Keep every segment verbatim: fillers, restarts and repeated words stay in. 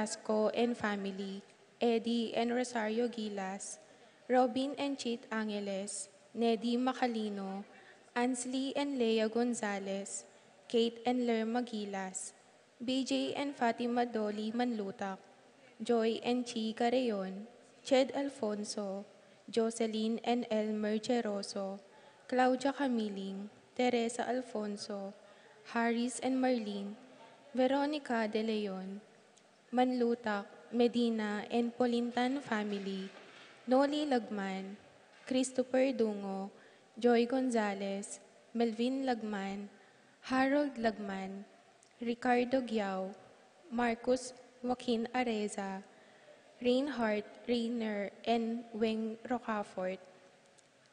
Velasco and family, Eddie and Rosario Gilas, Robin and Chit Angeles, Nedi Macalino, Ansley and Lea Gonzalez, Kate and Lerma Gilas, B J and Fatima Dolly Manlutak, Joy and Chi Carreon, Ched Alfonso, Jocelyn and Elmer Cheroso, Claudia Camiling, Teresa Alfonso, Harris and Marlene, Veronica De Leon, Manlutak, Medina and Polintan family, Noli Lagman, Christopher Dungo, Joy Gonzalez, Melvin Lagman, Harold Lagman, Ricardo Giao, Marcus Joaquin Areza, Reinhard Reiner and Weng Rocafort,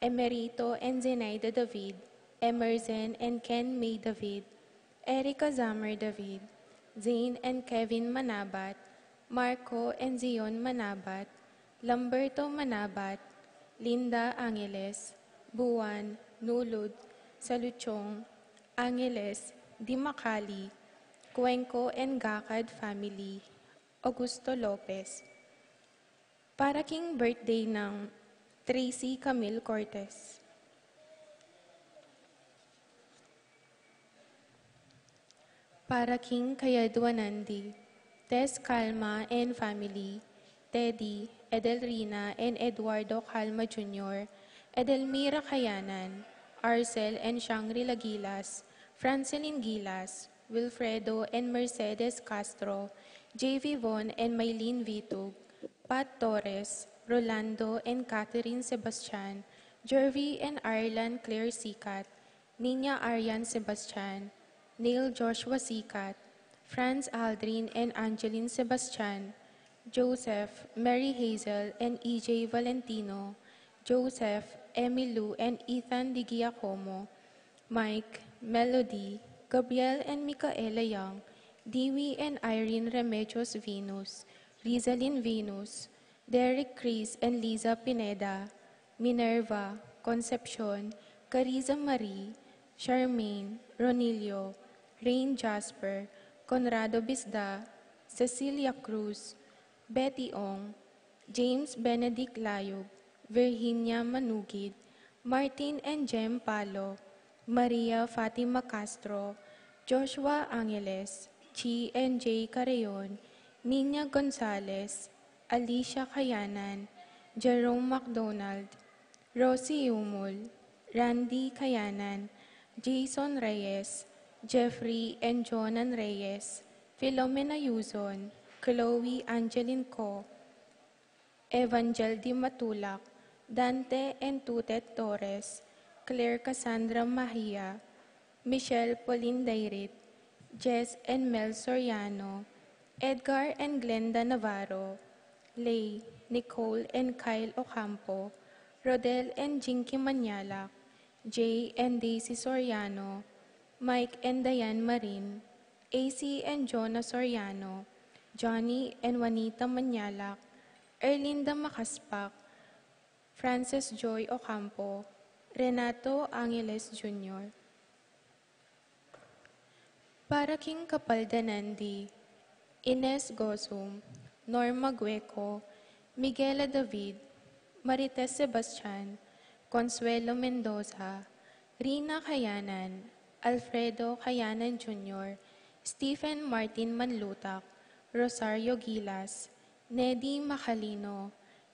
Emerito and Zenaida David, Emerson and Ken May David, Erica Zammer David, Zane and Kevin Manabat, Marco and Zion Manabat, Lamberto Manabat, Linda Angeles, Buan, Nulud, Saluchong, Angeles, Dimacali, Cuenco and Gacad family, Augusto Lopez. Para king birthday nang Tracy Camille Cortez. Para king kayadwanan di, Tess Calma and family, Teddy, Edelrina and Eduardo Calma Junior, Edelmira Kayanan, Arcel and Shangri-La Gilas, Francelin Gilas, Wilfredo and Mercedes Castro, J V Von and Maylene Vitug, Pat Torres, Rolando and Catherine Sebastian, Jervy and Ireland Claire Sikat, Nina Arian Sebastian, Neil Joshua Sikat, Franz Aldrin and Angeline Sebastian, Joseph, Mary Hazel and E J Valentino, Joseph, Emmy Lou and Ethan Di Giacomo, Mike, Melody, Gabriel and Micaela Young, Dewey and Irene Remedios Venus, Rizalin Venus, Derek, Chris and Liza Pineda, Minerva, Concepcion, Cariza Marie, Charmaine, Ronilio, Rain Jasper, Conrado Bisda, Cecilia Cruz, Betty Ong, James Benedict Layub, Virginia Manugid, Martin and Jem Palo, Maria Fatima Castro, Joshua Angeles, Chi and Jay Carreon, Nina Gonzalez, Alicia Kayanan, Jerome McDonald, Rosie Umul, Randy Kayanan, Jason Reyes, Jeffrey and Jonan Reyes, Filomena Yuzon, Chloe Angeline Co, Evangel Di Matulak, Dante and Tutet Torres, Claire Cassandra Mahia, Michelle Pauline Dairit, Jess and Mel Soriano, Edgar and Glenda Navarro, Lay, Nicole and Kyle Ocampo, Rodel and Jinky Manyalak, Jay and Daisy Soriano, Mike and Diane Marin, A C and Jonah Soriano, Johnny and Juanita Manyalak, Erlinda Macaspac, Frances Joy Ocampo, Renato Angeles Junior Para king kapaldanan di, Ines Gozum, Norma Gueco, Miguela David, Marites Sebastian, Consuelo Mendoza, Rina Kayanan, Alfredo Kayanan Junior, Stephen Martin Manlutak, Rosario Gilas, Nedi Macalino,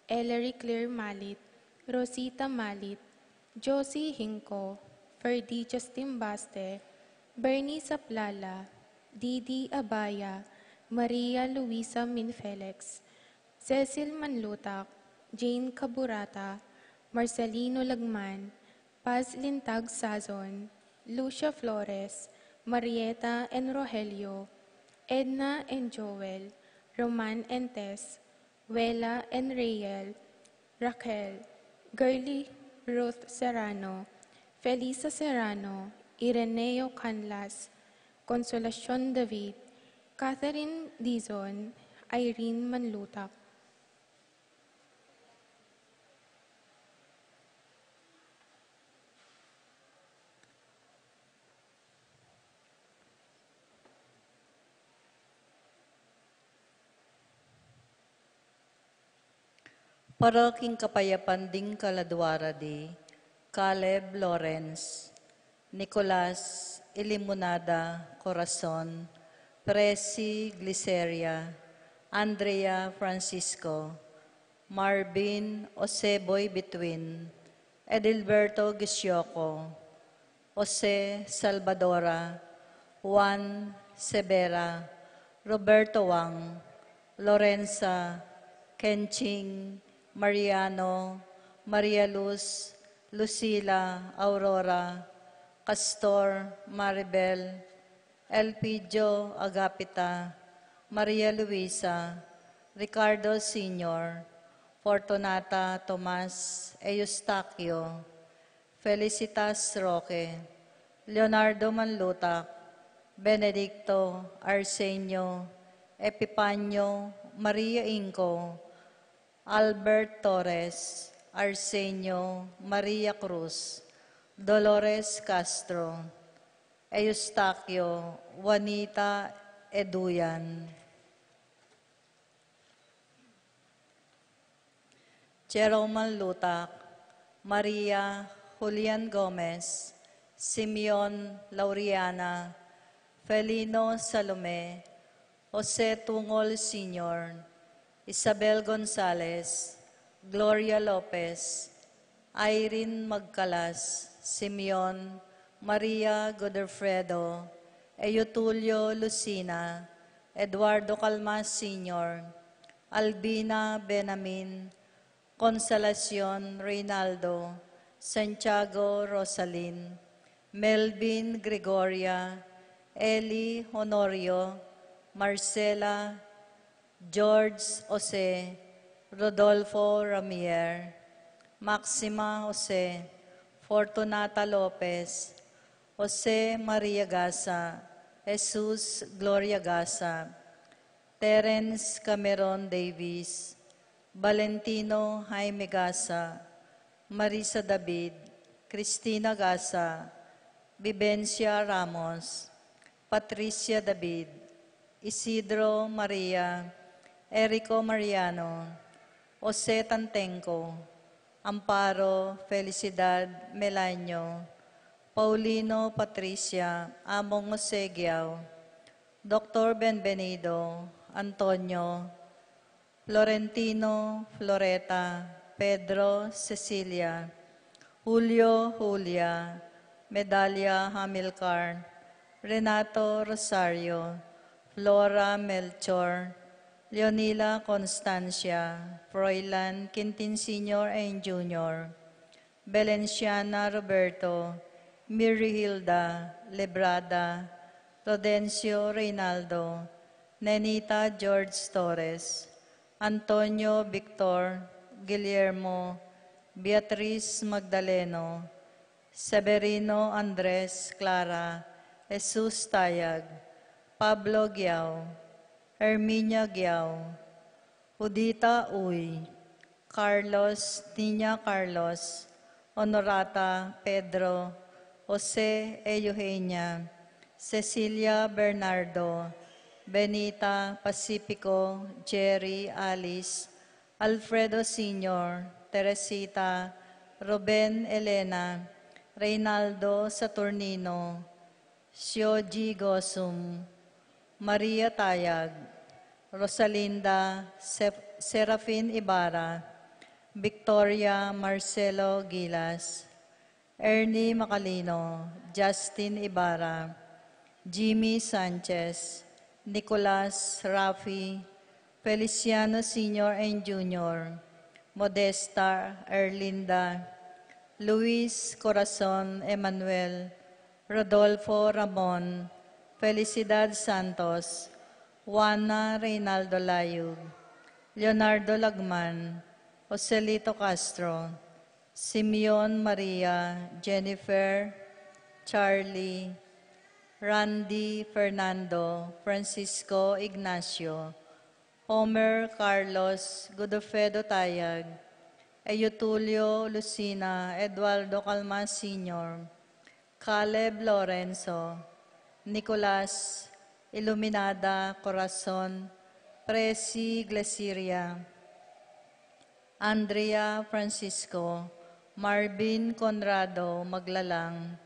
Ellery Claire Malit, Rosita Malit, Josie Hinco, Ferdy Justin Baste, Bernie Saplala, Didi Abaya, Maria Luisa Minfelix, Cecil Manlutak, Jane Caburata, Marcelino Lagman, Paz Lintag Sazon, Lucia Flores, Marieta and Rogelio, Edna and Joel, Roman and Tess, Wela and Reyel, Raquel, Girly Ruth Serrano, Felisa Serrano, Ireneo Canlas, Consolacion David, Catherine Dizon, Irene Manlutak. Para king kapayapan ding kaladua ra di, Caleb Lawrence, Nicolas Ilimunada Corazon, Presi Gliceria, Andrea Francisco, Marvin Oseboy Between, Edilberto Gisioco, Jose Salvadora, Juan Severa, Roberto Wang, Lorenza, Kenching, Mariano, Maria Luz, Lucila, Aurora, Castor, Maribel, Elpidio, Agapita, Maria Luisa, Ricardo Senior, Fortunata, Tomas, Eustaquio, Felicitas Roque, Leonardo Manlutak, Benedicto, Arsenio, Epipanio, Maria Inco, Albert Torres, Arsenio, Maria Cruz, Dolores Castro, Eustaquio, Juanita Eduyan. Jerome Lutak, Maria Julian Gomez, Simeon Lauriana, Felino Salome, Jose Tungol Senior, Isabel Gonzalez, Gloria Lopez, Irene Magcalas, Simeon, Maria Godofredo, Eutulio Lucina, Eduardo Calmas Senior, Albina Benamin, Consolacion Reynaldo, Santiago Rosalin, Melvin Gregoria, Eli Honorio, Marcela, George Jose, Rodolfo Ramier, Maxima Jose, Fortunata Lopez, Jose Maria Gasa, Jesus Gloria Gasa, Terence Cameron Davis, Valentino Jaime Gasa, Marisa David, Cristina Gasa, Vivencia Ramos, Patricia David, Isidro Maria, Erico Mariano, Jose Tantenco, Amparo Felicidad Melanio, Paulino Patricia, Among Jose Giao, Doctor Benvenido, Antonio, Florentino, Floreta, Pedro, Cecilia, Julio, Julia, Medalia, Hamilcar, Renato, Rosario, Flora, Melchor, Leonila, Constancia, Froilan, Quintin Senior and Junior, Belenciana, Roberto, Mirihilda, Lebrada, Rodencio, Reynaldo, Nenita, George Torres, Antonio, Victor, Guillermo, Beatriz Magdaleno, Severino, Andres, Clara, Jesus Tayag, Pablo Giao, Herminia Giao, Judita Uy, Carlos, Niña Carlos, Honorata, Pedro, Jose, Eugenia, Cecilia, Bernardo, Benita, Pacifico, Jerry, Alice, Alfredo Senior, Teresita, Ruben, Elena, Reynaldo, Saturnino, Sioji Gosum, Maria Tayag, Rosalinda, Sef-, Serafin Ibarra, Victoria, Marcelo Gilas, Ernie Macalino, Justin Ibarra, Jimmy Sanchez, Nicolas, Rafi, Feliciano Senior and Junior, Modesta, Erlinda, Luis, Corazon, Emmanuel, Rodolfo, Ramon, Felicidad Santos, Juana, Reynaldo Layug, Leonardo Lagman, Joselito Castro, Simeon, Maria, Jennifer, Charlie, Randy, Fernando, Francisco, Ignacio, Homer, Carlos, Godofredo Tayag, Eutulio, Lucina, Eduardo Calma Senior, Caleb, Lorenzo, Nicolas, Iluminada, Corazon, Presi, Glesiria, Andrea Francisco, Marvin Conrado Maglalang,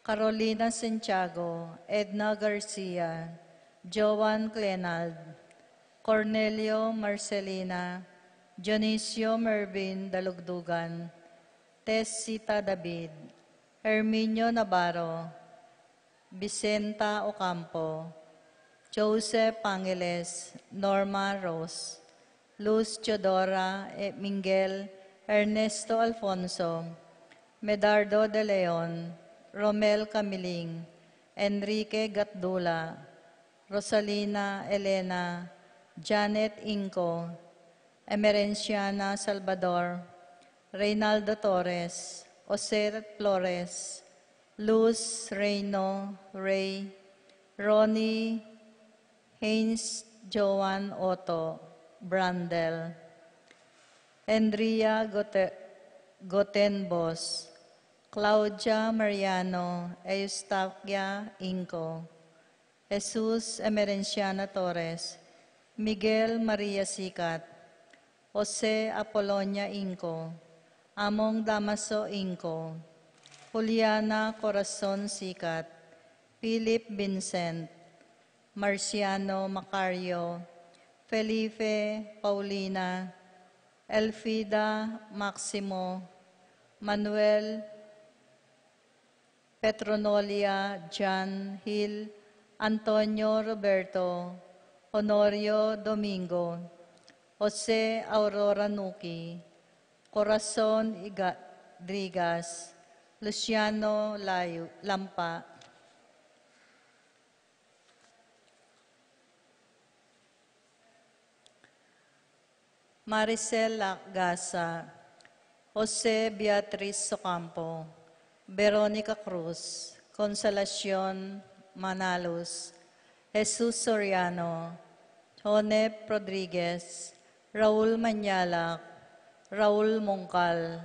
Carolina Santiago, Edna Garcia, Joan Clenald, Cornelio Marcelina, Dionisio Mervin Dalugdugan, Tessita David, Herminio Navarro, Vicenta Ocampo, Joseph Angeles, Norma Rose, Luz Teodora, eh, Miguel, Ernesto Alfonso, Medardo de Leon, Romel Camiling, Enrique Gatdula, Rosalina Elena, Janet Inco, Emerenciana Salvador, Reynaldo Torres, Jose Flores, Luz Reino Rey, Ronnie Haynes, Joan Otto, Brandel, Andrea Gote-, Gotenbos, Claudia Mariano, Eustaquia Inco, Jesus Emerenciana Torres, Miguel Maria Sicat, Jose Apolonia Inco, Among Damaso Inco, Juliana Corazon Sicat, Philip Vincent, Marciano Macario, Felipe Paulina, Elfida Maximo, Manuel Petronolia, John Hill, Antonio Roberto, Honorio Domingo, Jose Aurora Nuki, Corazon Iga-, Drigas, Luciano Layu-, Lampa, Maricel Lacgasa, Jose Beatriz Ocampo, Veronica Cruz, Consolacion Manalus, Jesus Soriano, Jonep Rodriguez, Raul Mañalac, Raul Mongcal,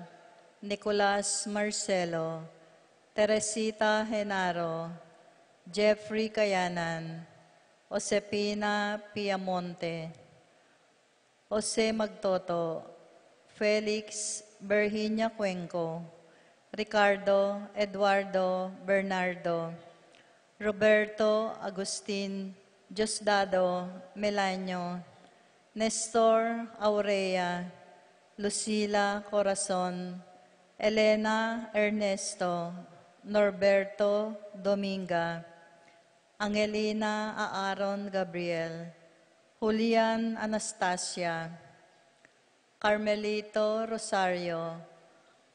Nicolas Marcelo, Teresita Genaro, Jeffrey Kayanan, Josefina Piamonte, Jose Magtoto, Felix Virginia Cuenco, Ricardo Eduardo Bernardo, Roberto Agustin Diosdado Melanio, Nestor Aurea, Lucila Corazon, Elena Ernesto, Norberto Dominga, Angelina Aaron Gabriel, Julian Anastasia, Carmelito Rosario,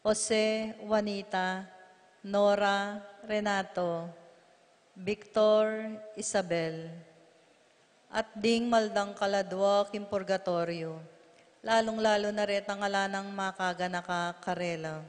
Jose Juanita, Nora Renato, Victor Isabel, at ding maldang kaladua king purgatoryo, lalung-lalu na retang ala nang makaganaka karela.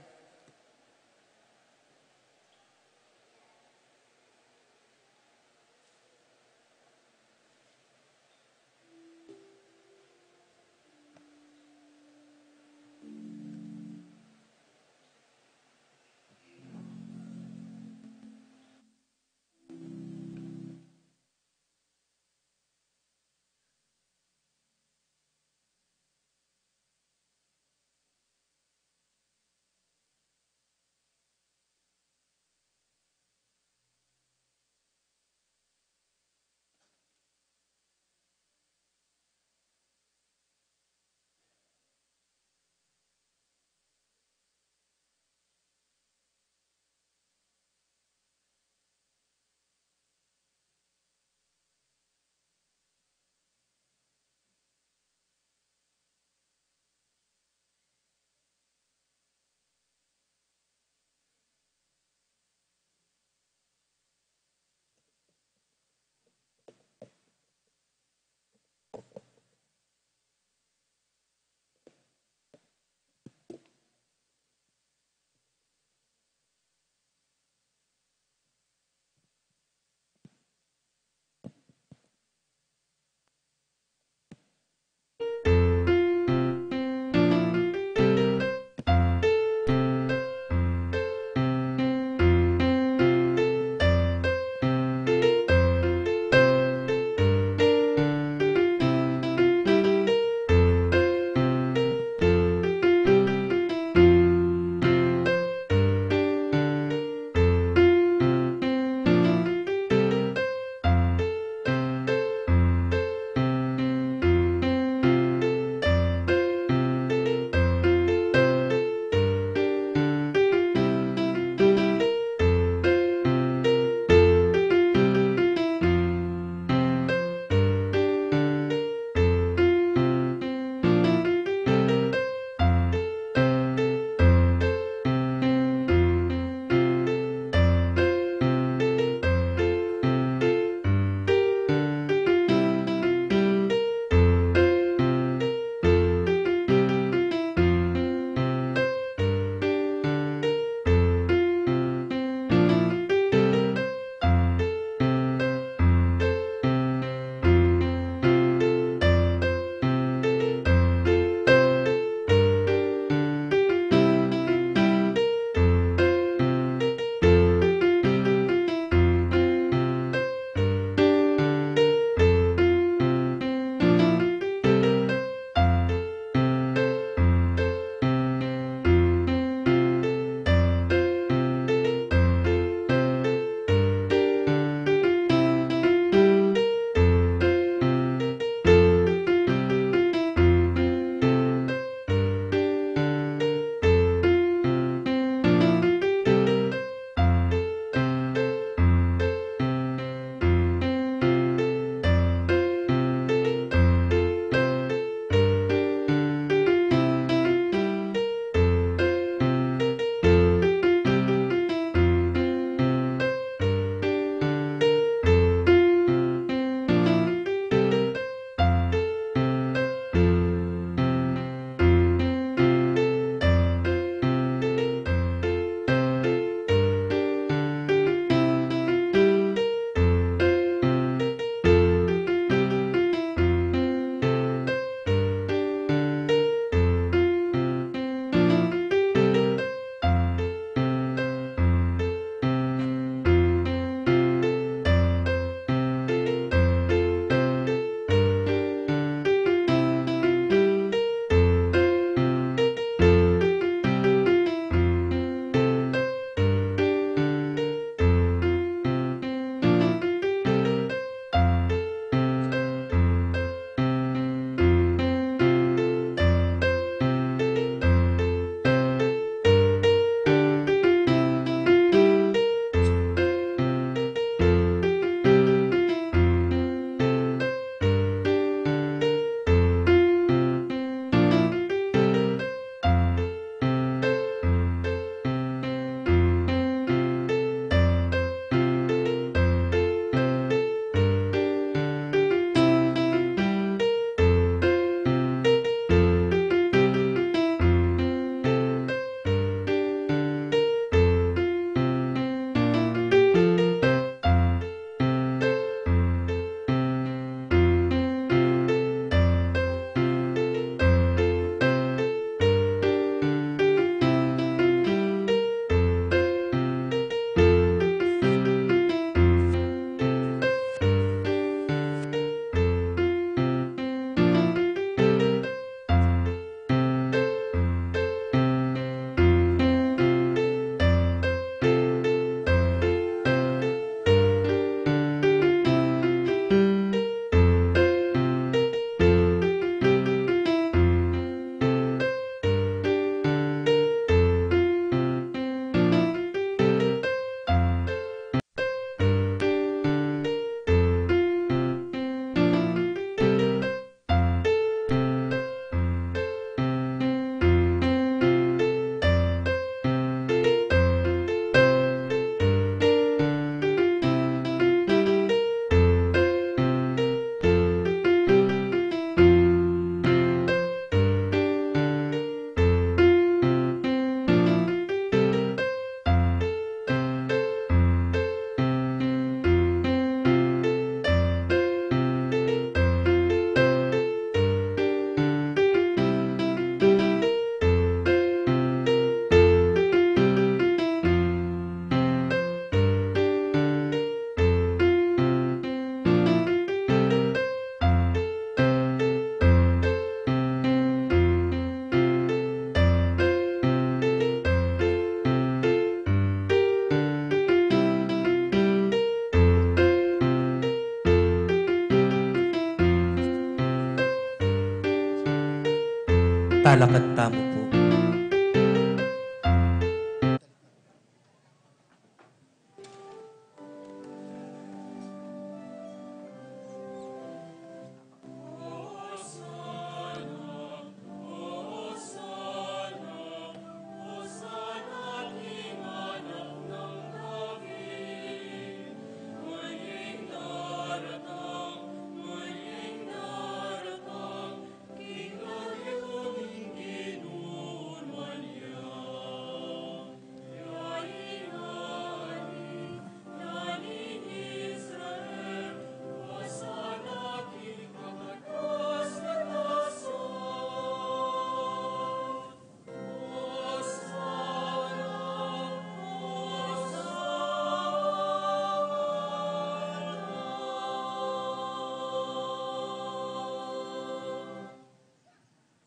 Talakad tamu pu.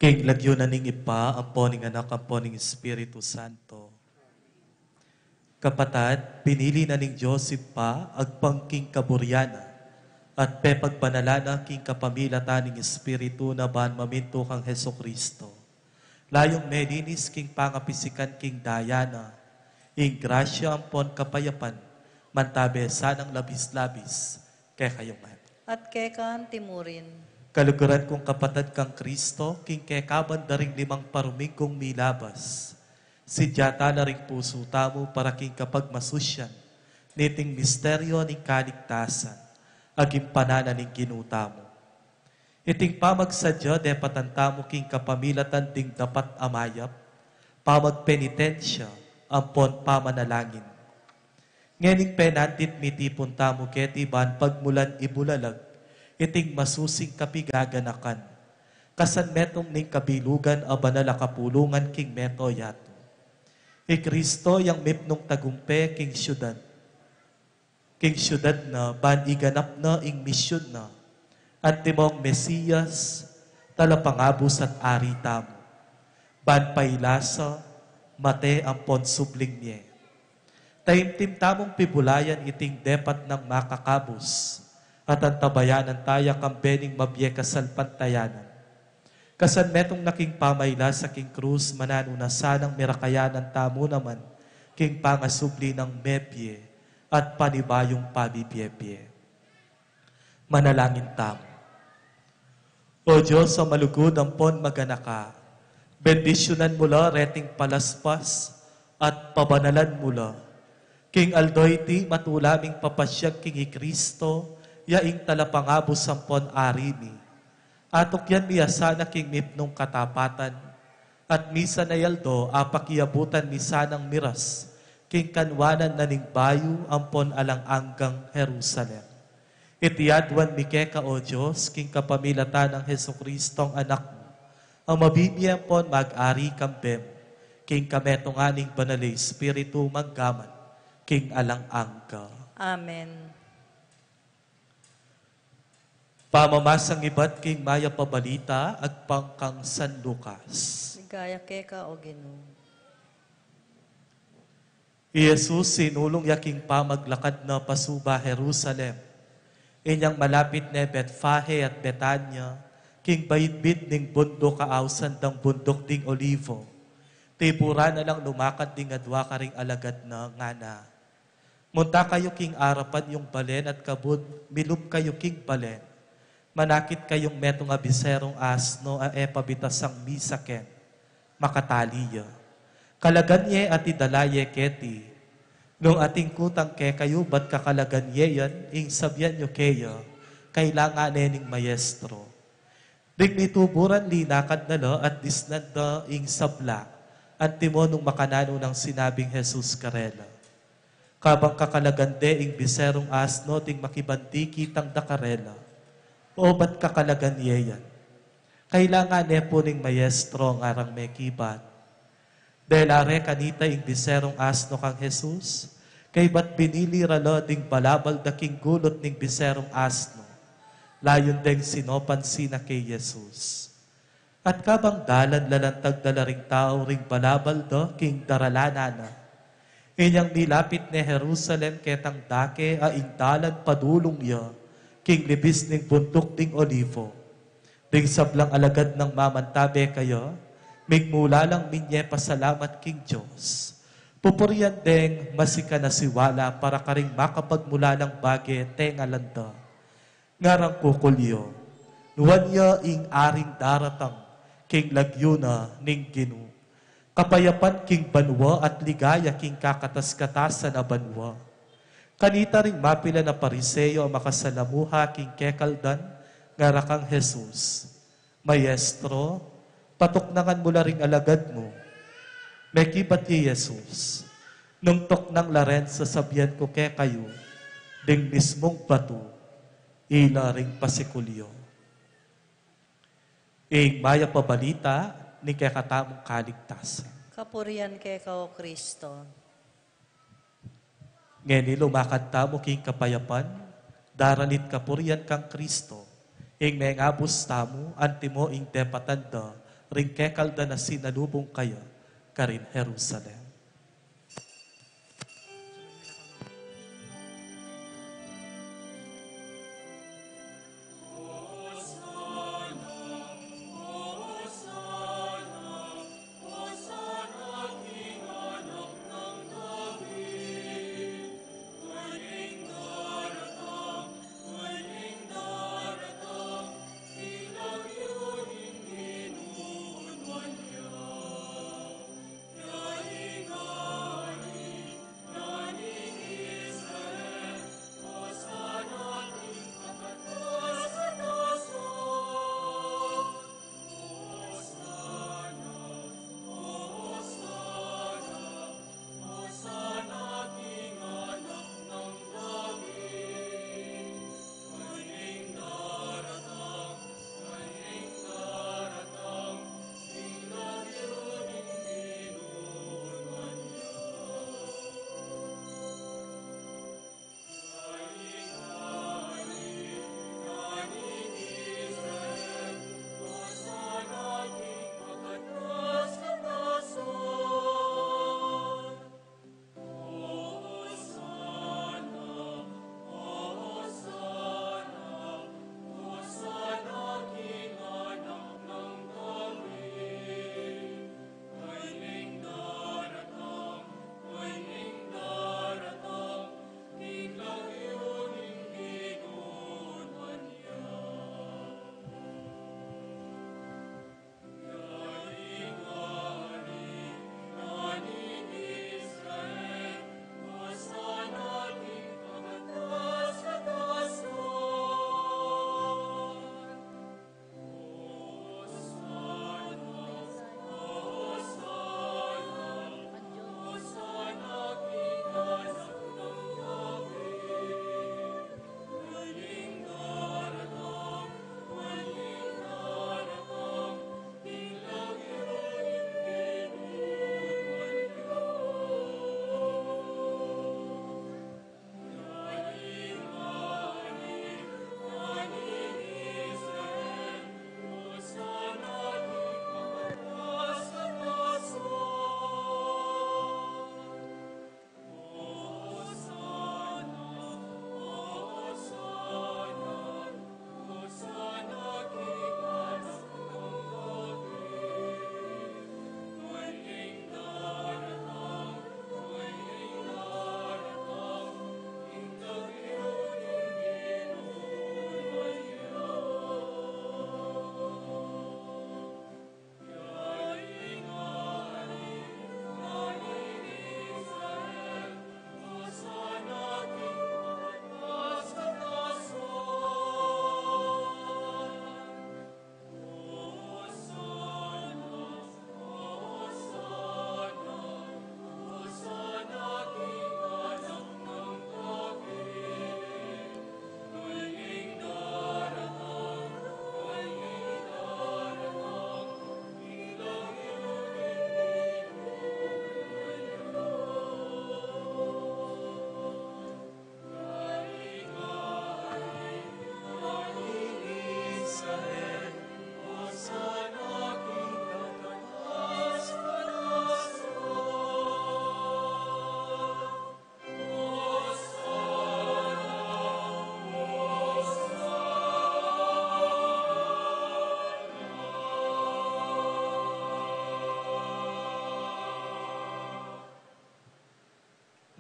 King lagyu na ning Ibpa, ampo ning Anak, ampo ning Espiritu Santo. Kapatad, pinili na ning Dios Ibpa, agpang king kaburian na, at pepagbanalan na king kapamilatan ning Espiritu na ban mamintu kang Jesucristo. Layung melinis king pangapisikan king daya na, ing grasya ampon kapayapan, mantabe sanang labis-labis, kekayu ngan. At keka antimurin. Kaluguran kung kapatad kang Kristo, king kekaban da ring limang paruminggung milabas, sidya tala ring pusu tamu para king kapagmasusyan niting misteryo ning kaligtasan, aging panana ning Ginu tamu. Iting pamagsadya depatan tamu king kapamilatan ding dapat a mayap, pamagpenitensya, ampon pamanalangin. Ngening penandit mitipun tamu keti ban pagmulan ibulalag iting masusing kapigaganakan, kasan metung ning kabilugan a banal a kapulungan king meto yatu. I Kristo yang mipnung tagumpe king syudad, king syudad na ban iganap na ing misyun na, antimong Mesias, talapangabus at Ari tamu, ban pailasa, mate ampon subling mie. Taimtim tamung pibulayan iting depat nang makakabus, at antabayanan taya kambe ning mabie kasalpantayanan. Kasan metung na king pamailasa king krus, mananu na sanang mirakayanan tamu naman king pangasubli nang mebie at panibayung pabibie-bie. Manalangin tamu. O Dios a malugud ampon maganaka, bendisyunan mu la reting palaspas at pabanalan mu la. King aldo iti matula ming papasyag king i Kristo, ya ing talapangabus ampon Ari mi. Atukyan mi ya sana king mipnung katapatan, at misan a aldo apakiabutan mi sanang miras king kanwanan na ning bayu ampon alang anggang Jerusalem. Iti aduan mi keka, O Dios, king kapamilatan nang Jesucristong Anak mu, a mabibie ampon mag-ari kambe mu, king kametungan ning Banal a Espiritu, mangga man king alang angga. Amen. Pamamasang ibat king Mayap a Balita agpang kang San Lucas. Ligaya keka, O Ginu. I Jesus sinulung ya king pamaglakad na pasuba Jerusalem. Inyang malapit ne Betfage at Betania, king baitbit ning bunduk a ausan dang Bunduk ding Olivo, tiburan na lang lumakad ding adua karing alagad na, ngana: Munta kayu king arapan yung balen at kabud milub kayu king balen, manakit kayung metung a biserung asno a e pa bitasang misaken, makatali ya. Kalagan ye at idala ye keti. Nung atin kutang kekayu bat kakalagan ye yan, ing sabian yu keya, kailangan ne ning Maestro. Ding mituburan linakad na la at disnan da ing sabla, antimo nung makananu nang sinabing Jesus karela: Kabang kakalagan de ing biserung asno ding makibandi kitang da karela, o bat kakalagan ye yan? Kailangan ne pu ning Maestro, ngarang mekibat. Dela re kanita ing biserung asno kang Jesus, kaybat binili ra la ding balabal da king gulut ning biserung asno, layun deng sinopan sina kay Jesus. At kabang dalan, lalantag da la ring tau ring balabal da king daralanan na. Inyang milapit ne Jerusalem ketang dake a ing dalan padulung ya king libis ning Bunduk ding Olivo, ding sablang alagad nang mamantabe kaya, Migmula lang minye pasalamat king Dios. Pupurian deng masikan a siwala para karing makapagmulalang bage tengalan da. Ngarang kukulyo, nuan ya ing aring daratang king lagyu na ning Ginu. Kapayapan king banua at ligaya king kakatas-katasan a banua. Kanita ring mapilan a Pariseo a makasalamuha king kekaldan, ngara kang Jesus, Maestro, patuknangan mu la ring alagad mu. Mekibat ya i Jesus, nung tuknang la ren, sasabian ku kekayu, ding mismung batu, ila ring pasikulyo. Ing mayap a balita ning kekatamung kaligtasan. Kapurian keka, O Kristo. Ngeni lumakad tamu king kapayapan, daralit kapurian kang Kristo, ing mengabus tamu, antimo ing tepatan da ring kekaldan a sinalubung kaya karin Jerusalem.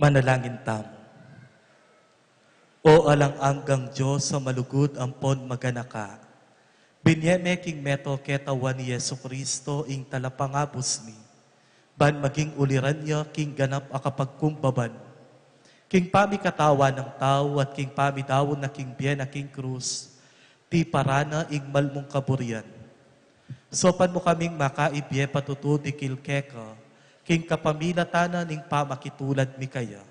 Manalangin tamu. O alang anggang Dios a malugud ampon maganaka, binie me king metung a katawan i Jesucristo ing talapangabus mi, ban maging uliran ya king ganap a kapagkumbaban, king pamikatawan nang tau at king pamidaun na king bie na king krus, tiparan na ing mal mung kaburian. Saupan mu kaming makaibie patutu dikil keka, king kapamilatan na ning pamakitulad mi kaya,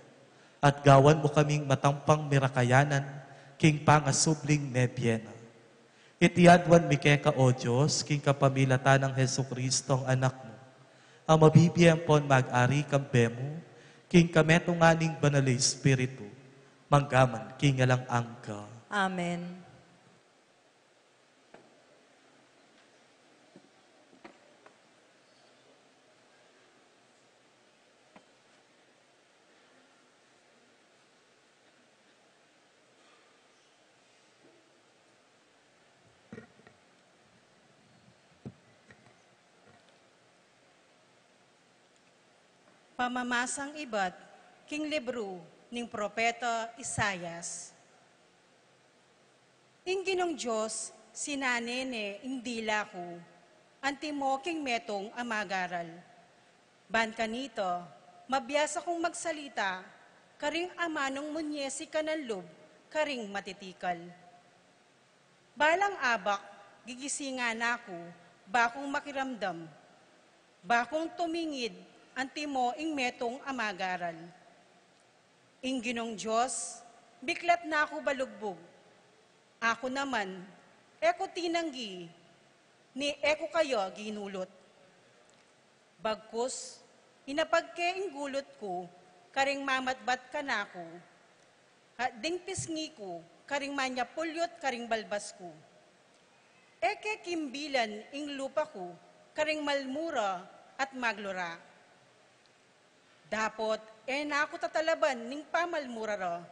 at gawan mu kaming matampang mirakayanan king pangasubling mebie na. Iti aduan mi keka, O Dios, king kapamilatan nang Jesucristong Anak mu, a mabibie ampon mag-ari kambe mu, king kametungan ning Banal a Espiritu, mangga man king alang angga. Amen. Pamamasang ibat king libru ning propeta Isaias. Ing Ginung Dios sinane ne ing dila ku, antimo king metung a magaral. Ban kanita, mabiasa kung magsalita karing amanung munie sikanan lub karing matitikal. Balang abak, gigisingan na ku, ba kung makiramdam, ba kung tumingid, antimo ing metung a magaral. Ing Ginung Dios, biklat na ku balugbug. Aku naman, e ku tinanggi, ni e ku kaya ginulut. Bagkus, inapag ke ing gulut ku karing mamatbat kanaku, at ding pisngi ku karing manyapulyut karing balbas ku. E ke kimbilan ing lupa ku karing malmura at maglura. Dapot e na ku tatalaban ning pamalmura ra,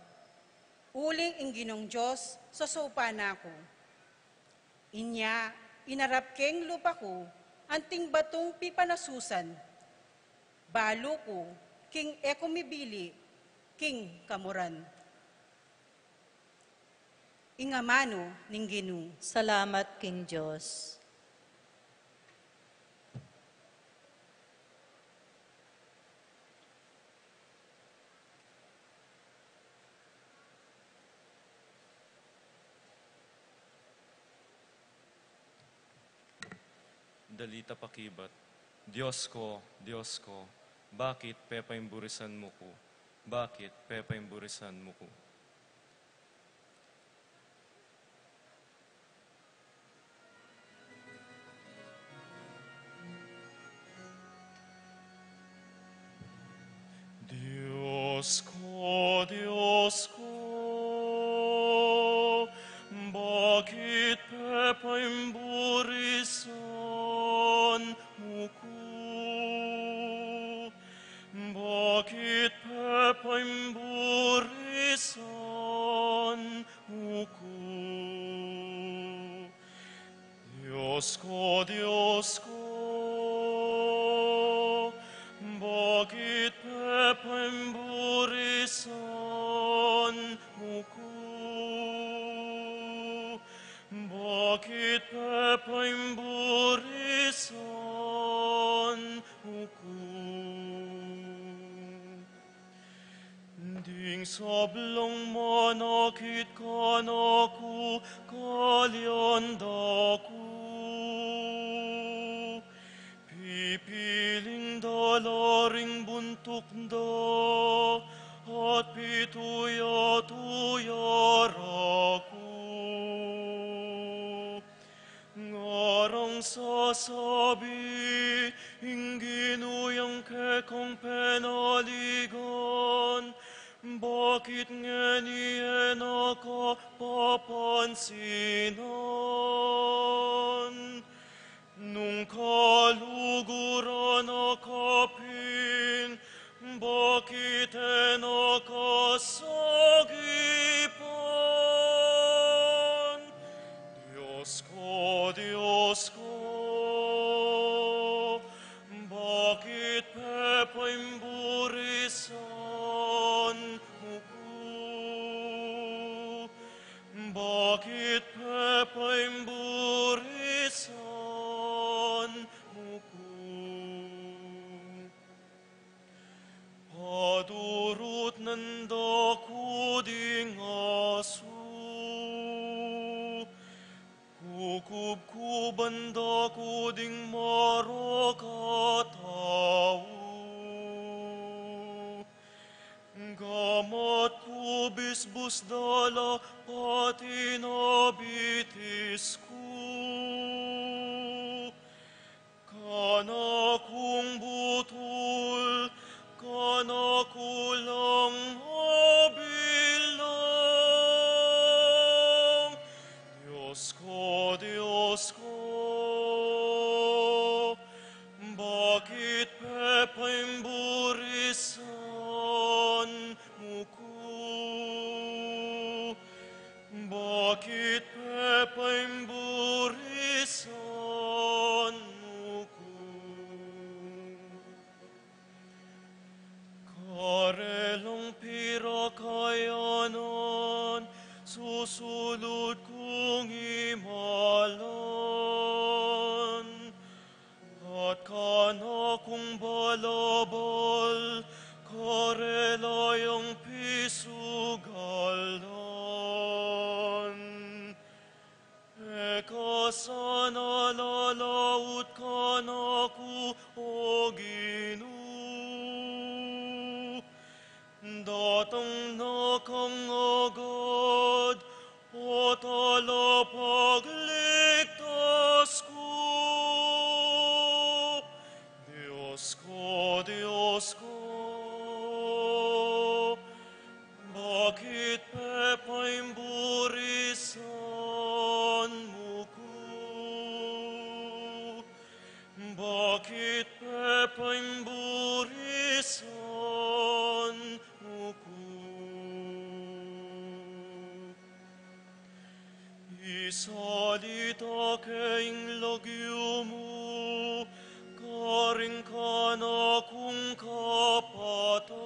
uling ing Ginung Dios sasaupan na ku. Inya, inarap keng lupa ku anting batung pipanasusan, balu ku king e ku mibili king kamuran. Ing amanu ning Ginu. Salamat king Dios. Dalita pakibat. Dios ko, Dios ko, bakit pepaimburisan mu ku? Bakit pepaimburisan mu ku? Dios ko, Dios ko, bakit pepaimburisan mu ku? Bakit pepaimburisan mu ku? Dios ko, Dios ko, bakit pepaimburisan mu ku? Bakit pepaimburisan mu ku? Ding sablang manakit kanaku, kalian da ku. Pipiling da la ring buntuk da, at pituya-tuya ra ku. Ngarang sasabi ing Ginu yang kekang penaligan, bakit ngeni e na ka papansinan? Nung kaluguran a kapin, bakit e na ka sagipan? Dios ko, Dios ko, bakit pepaimburisan Kubkuban da ku ding marok a tau. Gamat ku bisbus da la pati na bitis ku. Kanakung butul, kanaku lang mabilang. Dios ku, Dios ku, bakit pepaimburisan mu ku? Bakit pepaimburisan mu ku? Karelang pirakayanan, susulud kung imalan. At kanakung balabal, karela yang pisugalan. E ka sana lalaut kanaku, O Ginu. Datang na kang agad, O Talapagligtas ku. Dios ku, Dios ku, bakit pepaimburisan mu ku? Bakit pepaimburisan mu ku? Isalita ke ing lagyu mu karing kanakung kapatad.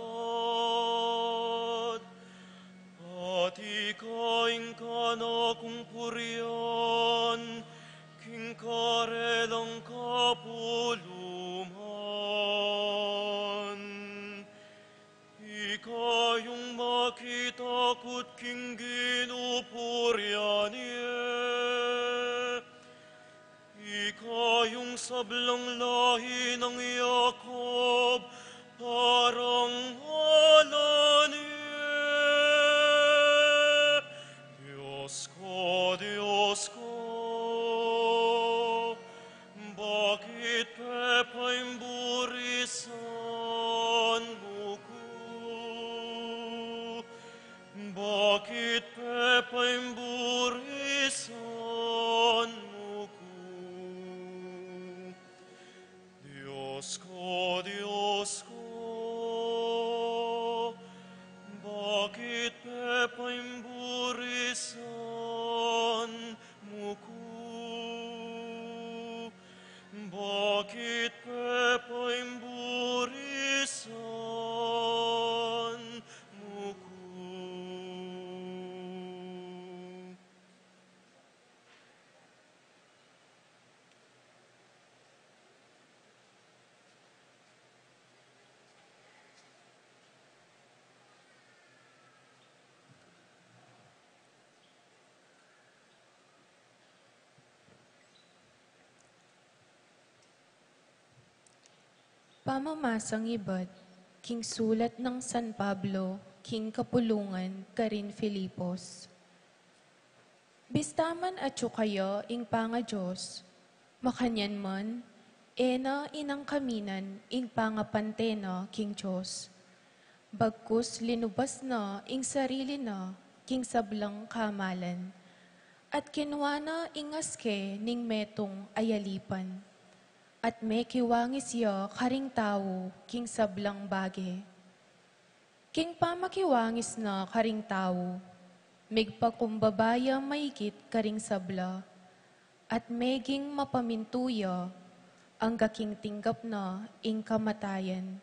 At ika ing kanakung purian king karelang kapuluman. Ika yung makitakut king Ginu, purian ye. Ika yung sablang lahi nang Jacob, parangalan ye. Dios ku, Dios ku, bakit pepaimburisan mu ku? Bakit pepaimburisan mu ku? Dios ku, Dios ku, bakit pepaimburisan mu ku? Bakit pepaimburisan mu ku? Pamamasang ibat king sulat nang San Pablo king kapulungan karin Filipos. Bista man atyu kaya ing pangadios, makanyan man, e na inangkaminan ing pangapante na king Dios. Bagkus linubas na ing sarili na king sablang kamalan, at kinua na ing aske ning metung a yalipan, at mekiwangis ya karing tau king sablang bage. King pamakiwangis na karing tau, migpakumbaba ya maigit karing sabla, at meging mapamintu ya angga king tinggap na ing kamatayan,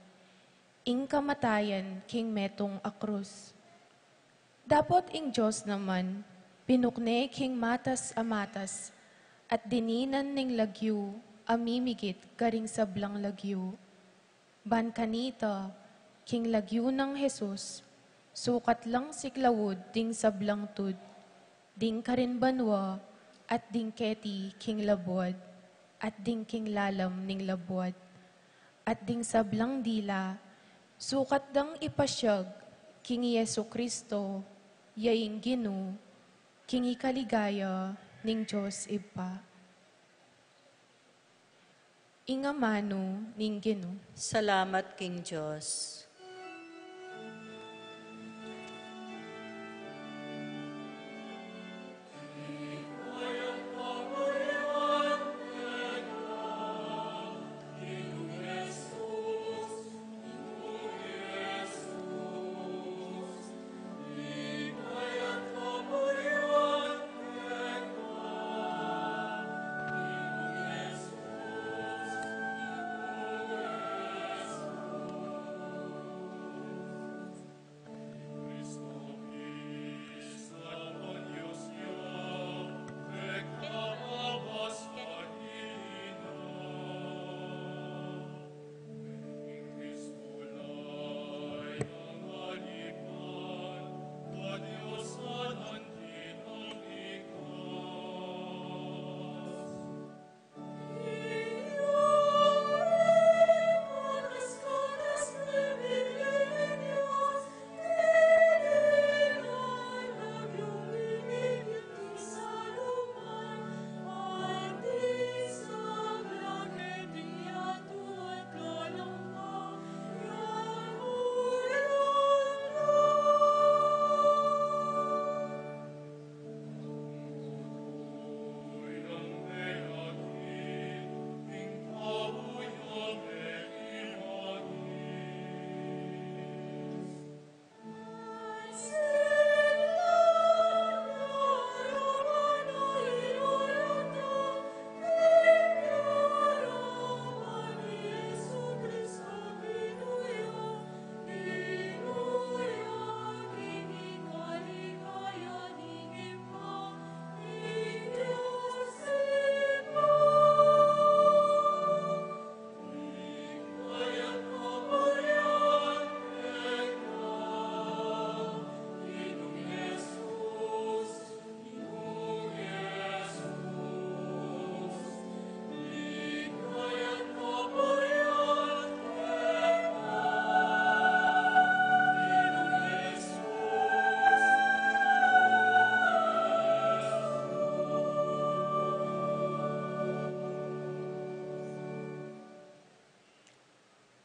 ing kamatayan king metung a krus. Dapot ing Dios naman, pinukne king matas a matas, at dininan ning lagyu a mimigit karing sablang lagyu. Ban kanita, king lagyu nang Jesus, sukat lang siklaud ding sablang tud, ding karin banua at ding keti king labuad, at ding king lalam ning labuad, at ding sablang dila, sukat dang ipasyag king i Jesu Cristo, ya ing Ginu, king ikaligaya ning Dios Ibpa. Ing amanu ning Ginu. Salamat king Dios.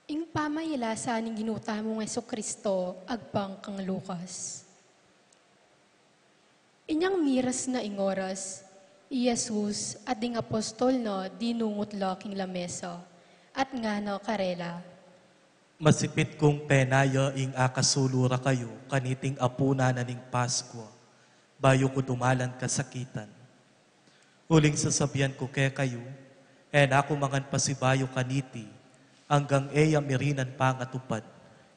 Ing pamailasan ning Ginu tamung Jesucristo agpang kang Lucas. Inyang miras na ing oras, i Jesus at ding apostol na dinungut la king lamesa, at ngana karela, "Masipit kung penaya ing akasulu ra kayu kaniting apunan na ning Paskua, bayu ku dumalan kasakitan. Uling sasabian ku kekayu, e na ku mangan pasibayu kaniti, anggang e ya mirinan pangatupad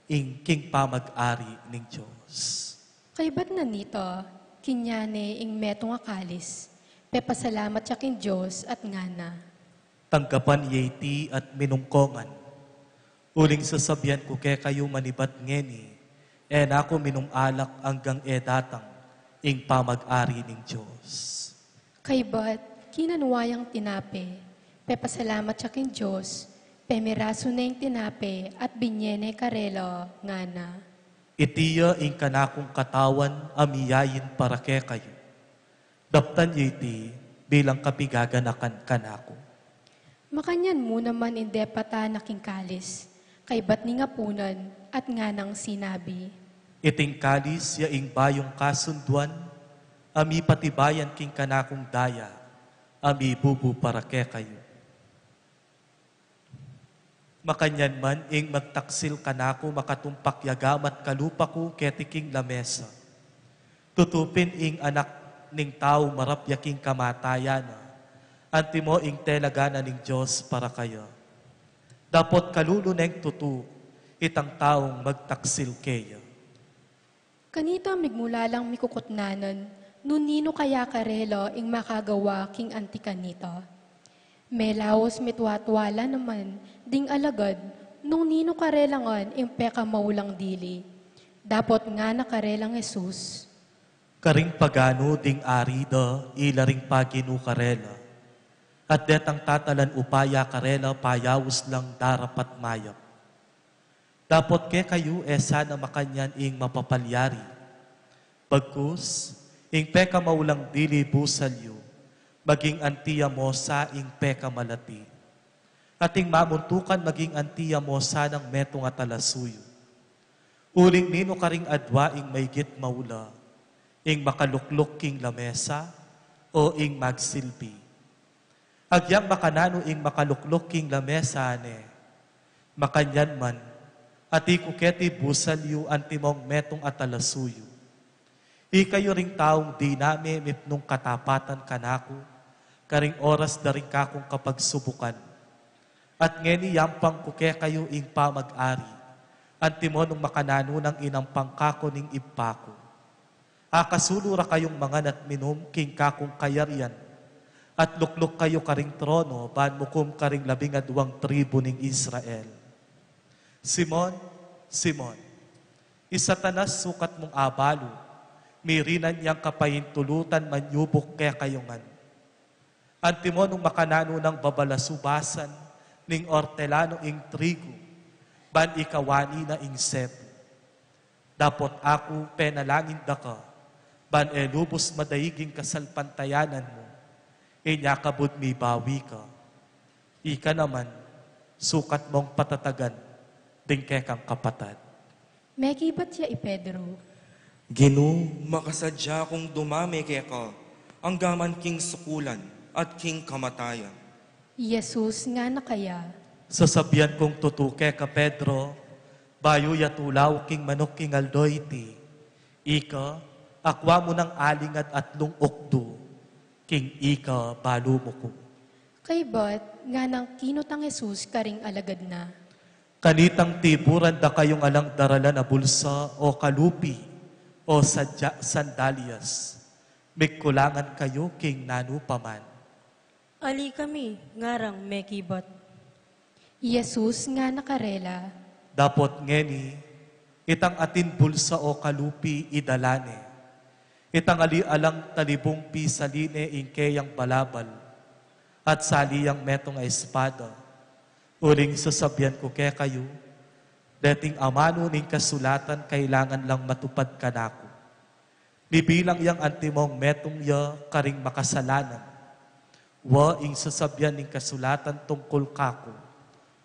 ing king pamag-ari ning Dios." Kaybat na nita, kinya ne ing metung a kalis, pepasalamat ya king Dios at ngana, "Tanggapan ye iti at minum ko ngan. Uling sasabian ku kekayu manibat ngeni, e na ku minum alak anggang e datang ing pamag-ari ning Dios." Kaybat, kinanua yang tinape, pepasalamat ya king Dios, pemirasu ne ing tinape at binye ne karela, ngana, "Iti ya ing kanakung katawan a miyain para kekayu. Daptan ye iti bilang kapigaganakan kanaku." Makanyan mu naman ing depatan na king kalis, kaybat ning apunan, at nganang sinabi, "Iting kalis ya ing bayung kasunduan a mipatibayan king kanakung daya a mibubu para kekayu. Makanyan man ing magtaksil kanaku makatumpak ya gamat kalupa ku keti king lamesa. Tutu pin ing Anak ning Tau marapya king kamatayan na, antimo ing telaga na ning Dios para kaya. Dapot kalulu neng tutu itang taung magtaksil keya." Kanita migmula lang mikukutnanan, nung ninu kaya karela ing makagawa king anti kanita. Melaus mitwatwa la naman ding alagad, nung ninu karela ngan ing pekamaulang dili. Dapot ngana karelang Jesus, Karing paganu ding ari da, ila ring paginu karela, at detang tatalan upaya karela payaus lang darapat mayap. Dapot kekayu e sana makanyan ing mapapalyari. Bagkus, ing pekamaulang dili busal yu, maging anti ya mosa ing pekamalati. At ing mamuntukan maging anti ya mosa nang metung a talasuyu. Uling ninu karing adwa ing maygit maula, ing makalukluk king lamesa o ing magsilbi? Agyang makananu ing makalukluk king lamesa ne, makanyan man, ati ku keti busal yu antimong metung a talasuyu. Ikayu ring taung diname mipnung katapatan kanaku, karing oras da ring kakung kapagsubukan. At ngeni yampang ku kekayu ing pamag-ari, antimo nung makananu nang inampang kaku ning Ibpa ku. Akasulu ra kayung mangan at minum king kakung kayarian, at lukluk kayu karing trono ban mukum karing labing aduang tribu ning Israel. Simon, Simon, i Satanas sukat mung abalu, mirinan yang kapaintulutan manyubuk kekayu ngan. Antimo nung makananu nang babalasubasan ning ortelano ing trigu, ban ikawani na ing sepu. Dapot aku penalangin da ka, ban e lubus madaig ing kasalpantayanan mu, inya kabud mibawi ka. Ika naman, sukat mong patatagan ding kekang kapatad. Mekibat ya i Pedro. Ginu, makasadya kung dumame keka, anggaman king sukulan at king kamatayan. Jesus ngana kaya, sasabian kung tutu keka, Pedro, bayu ya tulaw king manuk king aldo iti, ika, akwa mu nang aling at atlung ukdu, king ika balu mu ku. Kaybat, nganang kinutang Jesus karing alagad na, kanitang tiburan da kayung alang daralan a bulsa o kalupi o sadya sandalyas, mikulangan kayu king nanu pa man. Ali kami, ngarang mekibat. Jesus ngana karela, dapot ngeni, itang atin bulsa o kalupi idala ne. Itang ali alang talibung pisali ne ing keyang balabal, at sali yang metung a espada. Uling sasabian ku kekayu, deting amanu ning kasulatan kailangan lang matupad kanaku. Bibilang yang antimong metung ya karing makasalanan, wa ing sasabian ning kasulatan tungkul kaku,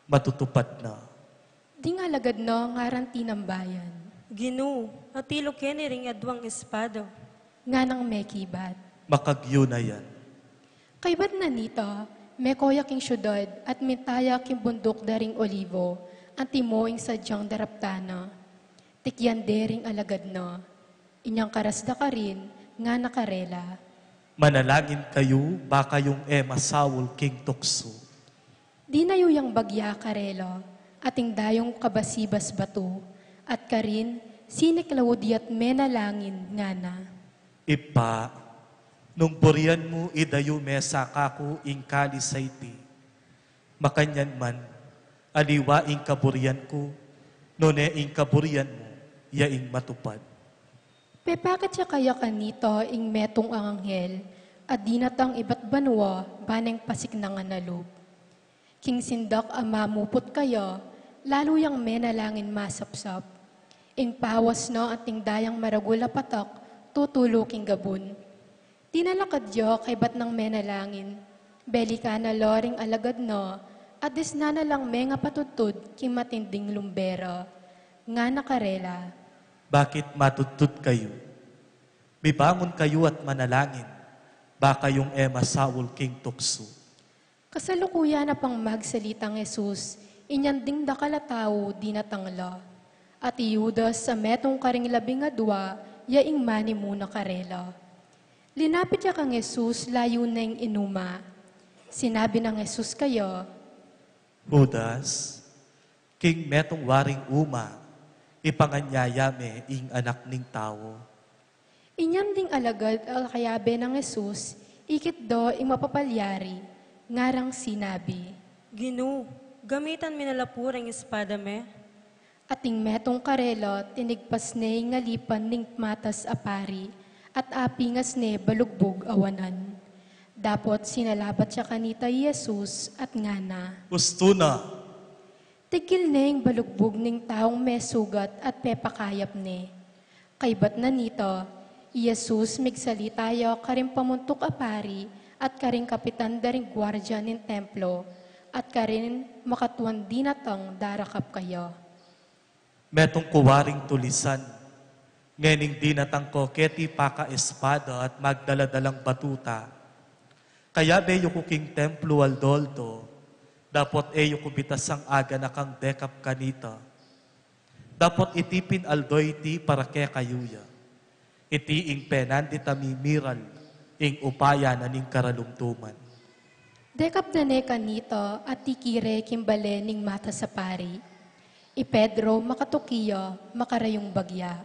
matutupad na. Ding alagad na ngaran tinambayan, Ginu, atilu keni ring aduang espada. Nganang mekibat, makagyu na yan. Kaybat na nita, meko ya king siudad at minta ya king bunduk da ring Olivo, antimo ing sadyang daraptan na. Tikyan de ring alagad na. Inyang karas da karin, ngana karela, manalangin kayu, ba kayung e masaul king tuksu. Dinayu yang bagya karela, ating dayung kabasibas batu, at karin, siniklaud ya't menalangin, ngana, Ibpa, nung burian mu idayu mesa kaku ing kalis a iti, makanyan man, aliwa ing kaburian ku, nune ing kaburian mu, ya ing matupad. Pepakit ya kaya kanita ing metung a anghel a dinatang ibat banua ba neng pasiknangan a lub. King sindak a mamuput kaya, lalu yang menalangin masapsap. Ing pawas na anting dayang maragul a patak, tutulu king gabun. Tinalakad ya kaybat nang menalangin, belikan na la ring alagad na, at disnan na lang mengapatudtud king matinding lumbera. Ngana karela, bakit matudtud kayu? Mibangun kayu at manalangin, ba kayung e masaul king tuksu. Kasalukuyan na pang magsalitang Jesus, inyan ding dakal a tau dinatang la. At i Judas a metung karing labing adua, ya ing manimuna karela. Linapit ya kang Jesus layu neng inuma. Sinabi nang Jesus kaya, Judas, king metung waring uma, ipanganyaya me ing Anak ning Tau? Inyan ding alagad a kayabe nang Jesus, ikit da ing mapapalyari, ngarang sinabi, Ginu, gamitan mi na la pu ring espada me. At ing metung karela tinigpas ne ing alipan ning matas a pari, at apingas ne balugbug a wanan. Dapot sinalabat ya kanita i Jesus at ngana, "Ustu na." Tigil ne ing balugbug ning taung mesugat at pepakayap ne. Kaybat na nita, i Jesus migsalita ya karing pamuntuk a pari at karing kapitan da ring guardia ning templo at karing makatuan dinatang darakap kaya. Metung ku waring tulisan, ngening dinatang ku keti pakaespada at magdala-dalang batuta. Kayabe yu ku king templo aldo-aldo, dapot e yu ku bitasang aganakang dekap kanita. Dapot iti pin aldo iti para kekayu ya. Iti ing penandit a mimiral, ing upaya na ning karalumduman. Dekap da ne kanita at tikire king bale ning matas a pari. I Pedro makatuki ya, makarayung bagya.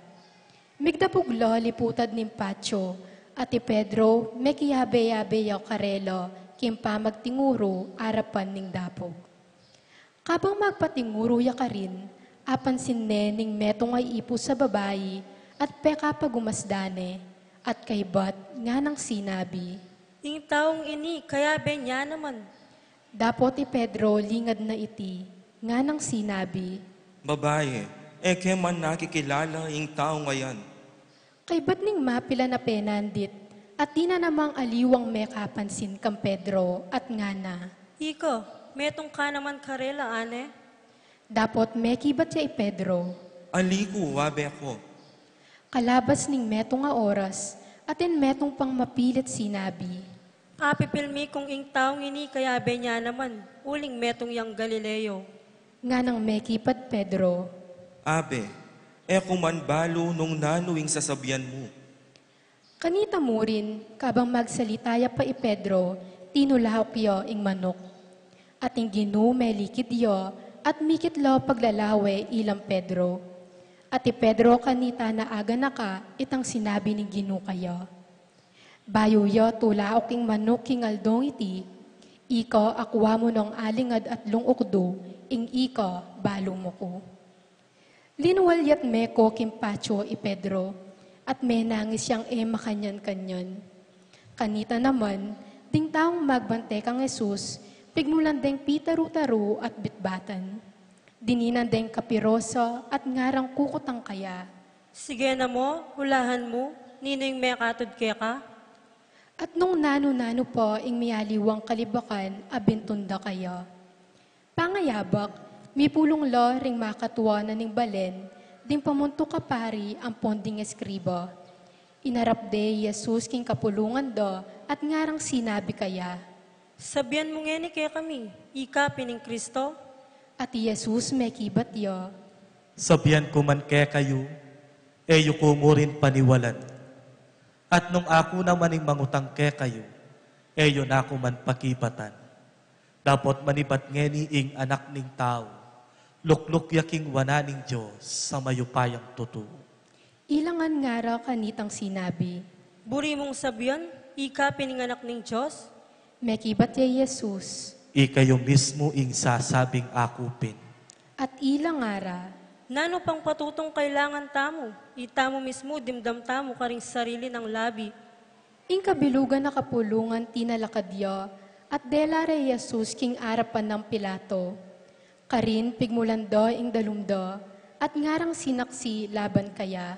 Migdapug la liputad ning patio, at i Pedro mekiyabe-yabe ya karela king pamagtinguru arapan ning dapug. Kabang magpatinguru ya karin, apansin ne ning metung a ipus a babai at pekapagumasdan ne, at kaybat nganang sinabi, "Ing taung ini kayabe ne naman." Dapot i Pedro lingad na iti, nganang sinabi, "Babai, e ke man nakikilala ing taung a yan." Kaybat ning mapilan a penandit, atin na namang aliwang mekapansin kang Pedro at ngana, "Ika, metung ka naman karela, a ne?" Dapot mekibat ya i Pedro, "Ali ku, wabe ku." Kalabas ning metung a oras, atin metung pang mapilit sinabi, "Apipilmi kung ing taung ini kayabe ne naman, uling metung yang Galileo." Nganang mekibat Pedro, "Abe, e ku man balu nung nanu ing sasabian mu." Kanita murin, kabang magsalita ya pa i Pedro, tinulaok ya ing manuk. At ing Ginu melikid ya, at mikit la paglalawe ilang Pedro. At i Pedro kanita na aganaka itang sinabi ning Ginu kaya. Bayu ya tulaok ing manuk king aldong iti, ika akua mu nang alingad atlung ukdu, ing ika balu mu ku. Linual ya't meko king patio i Pedro, at menangis yang e makanyan-kanyan. Kanita naman, ding taung magbante kang Jesus, pigmulan deng pitaru-taru at bitbatan. Dininan deng kapirosa at ngarang kukutang kaya, "Sige na mu, ulahan mu, ninu ing mekatud keka?" At nung nanu-nanu pa ing mialiwang kalibakan a bintun da kaya. Pangayabak, mipulung la ring makatua na ning balen, ding pamuntuk a pari ampon ding eskriba. Inarap de i Jesus king kapulungan da at ngarang sinabi kaya, "Sabian mu ngeni kekami, ika pin ing Kristo?" At i Jesus mekibat ya, "Sabian ku man kekayu, e yu ku murin paniwalan. At nung aku naman ing mangutang kekayu, e yu na ku man pakibatan. Dapot manibat ngeni ing Anak ning Tau, lukluk ya king wanan ning Dios a mayupayang tutu." Ilangan ngara kanitang sinabi, "Buri mung sabian, ika pin ing Anak ning Dios?" Mekibat ya i Jesus, "Ikayu mismu ing sasabing aku pin." At ilang ngara, "Nanu pang patutung kailangan tamu? Itamu mismu dimdam tamu karing sarili nang labi." Ing kabilugan a kapulungan tinalakad ya, at dela re i Jesus king arapan nang Pilato. Karin pigmulan da ing dalum da, at ngarang sinaksi laban kaya,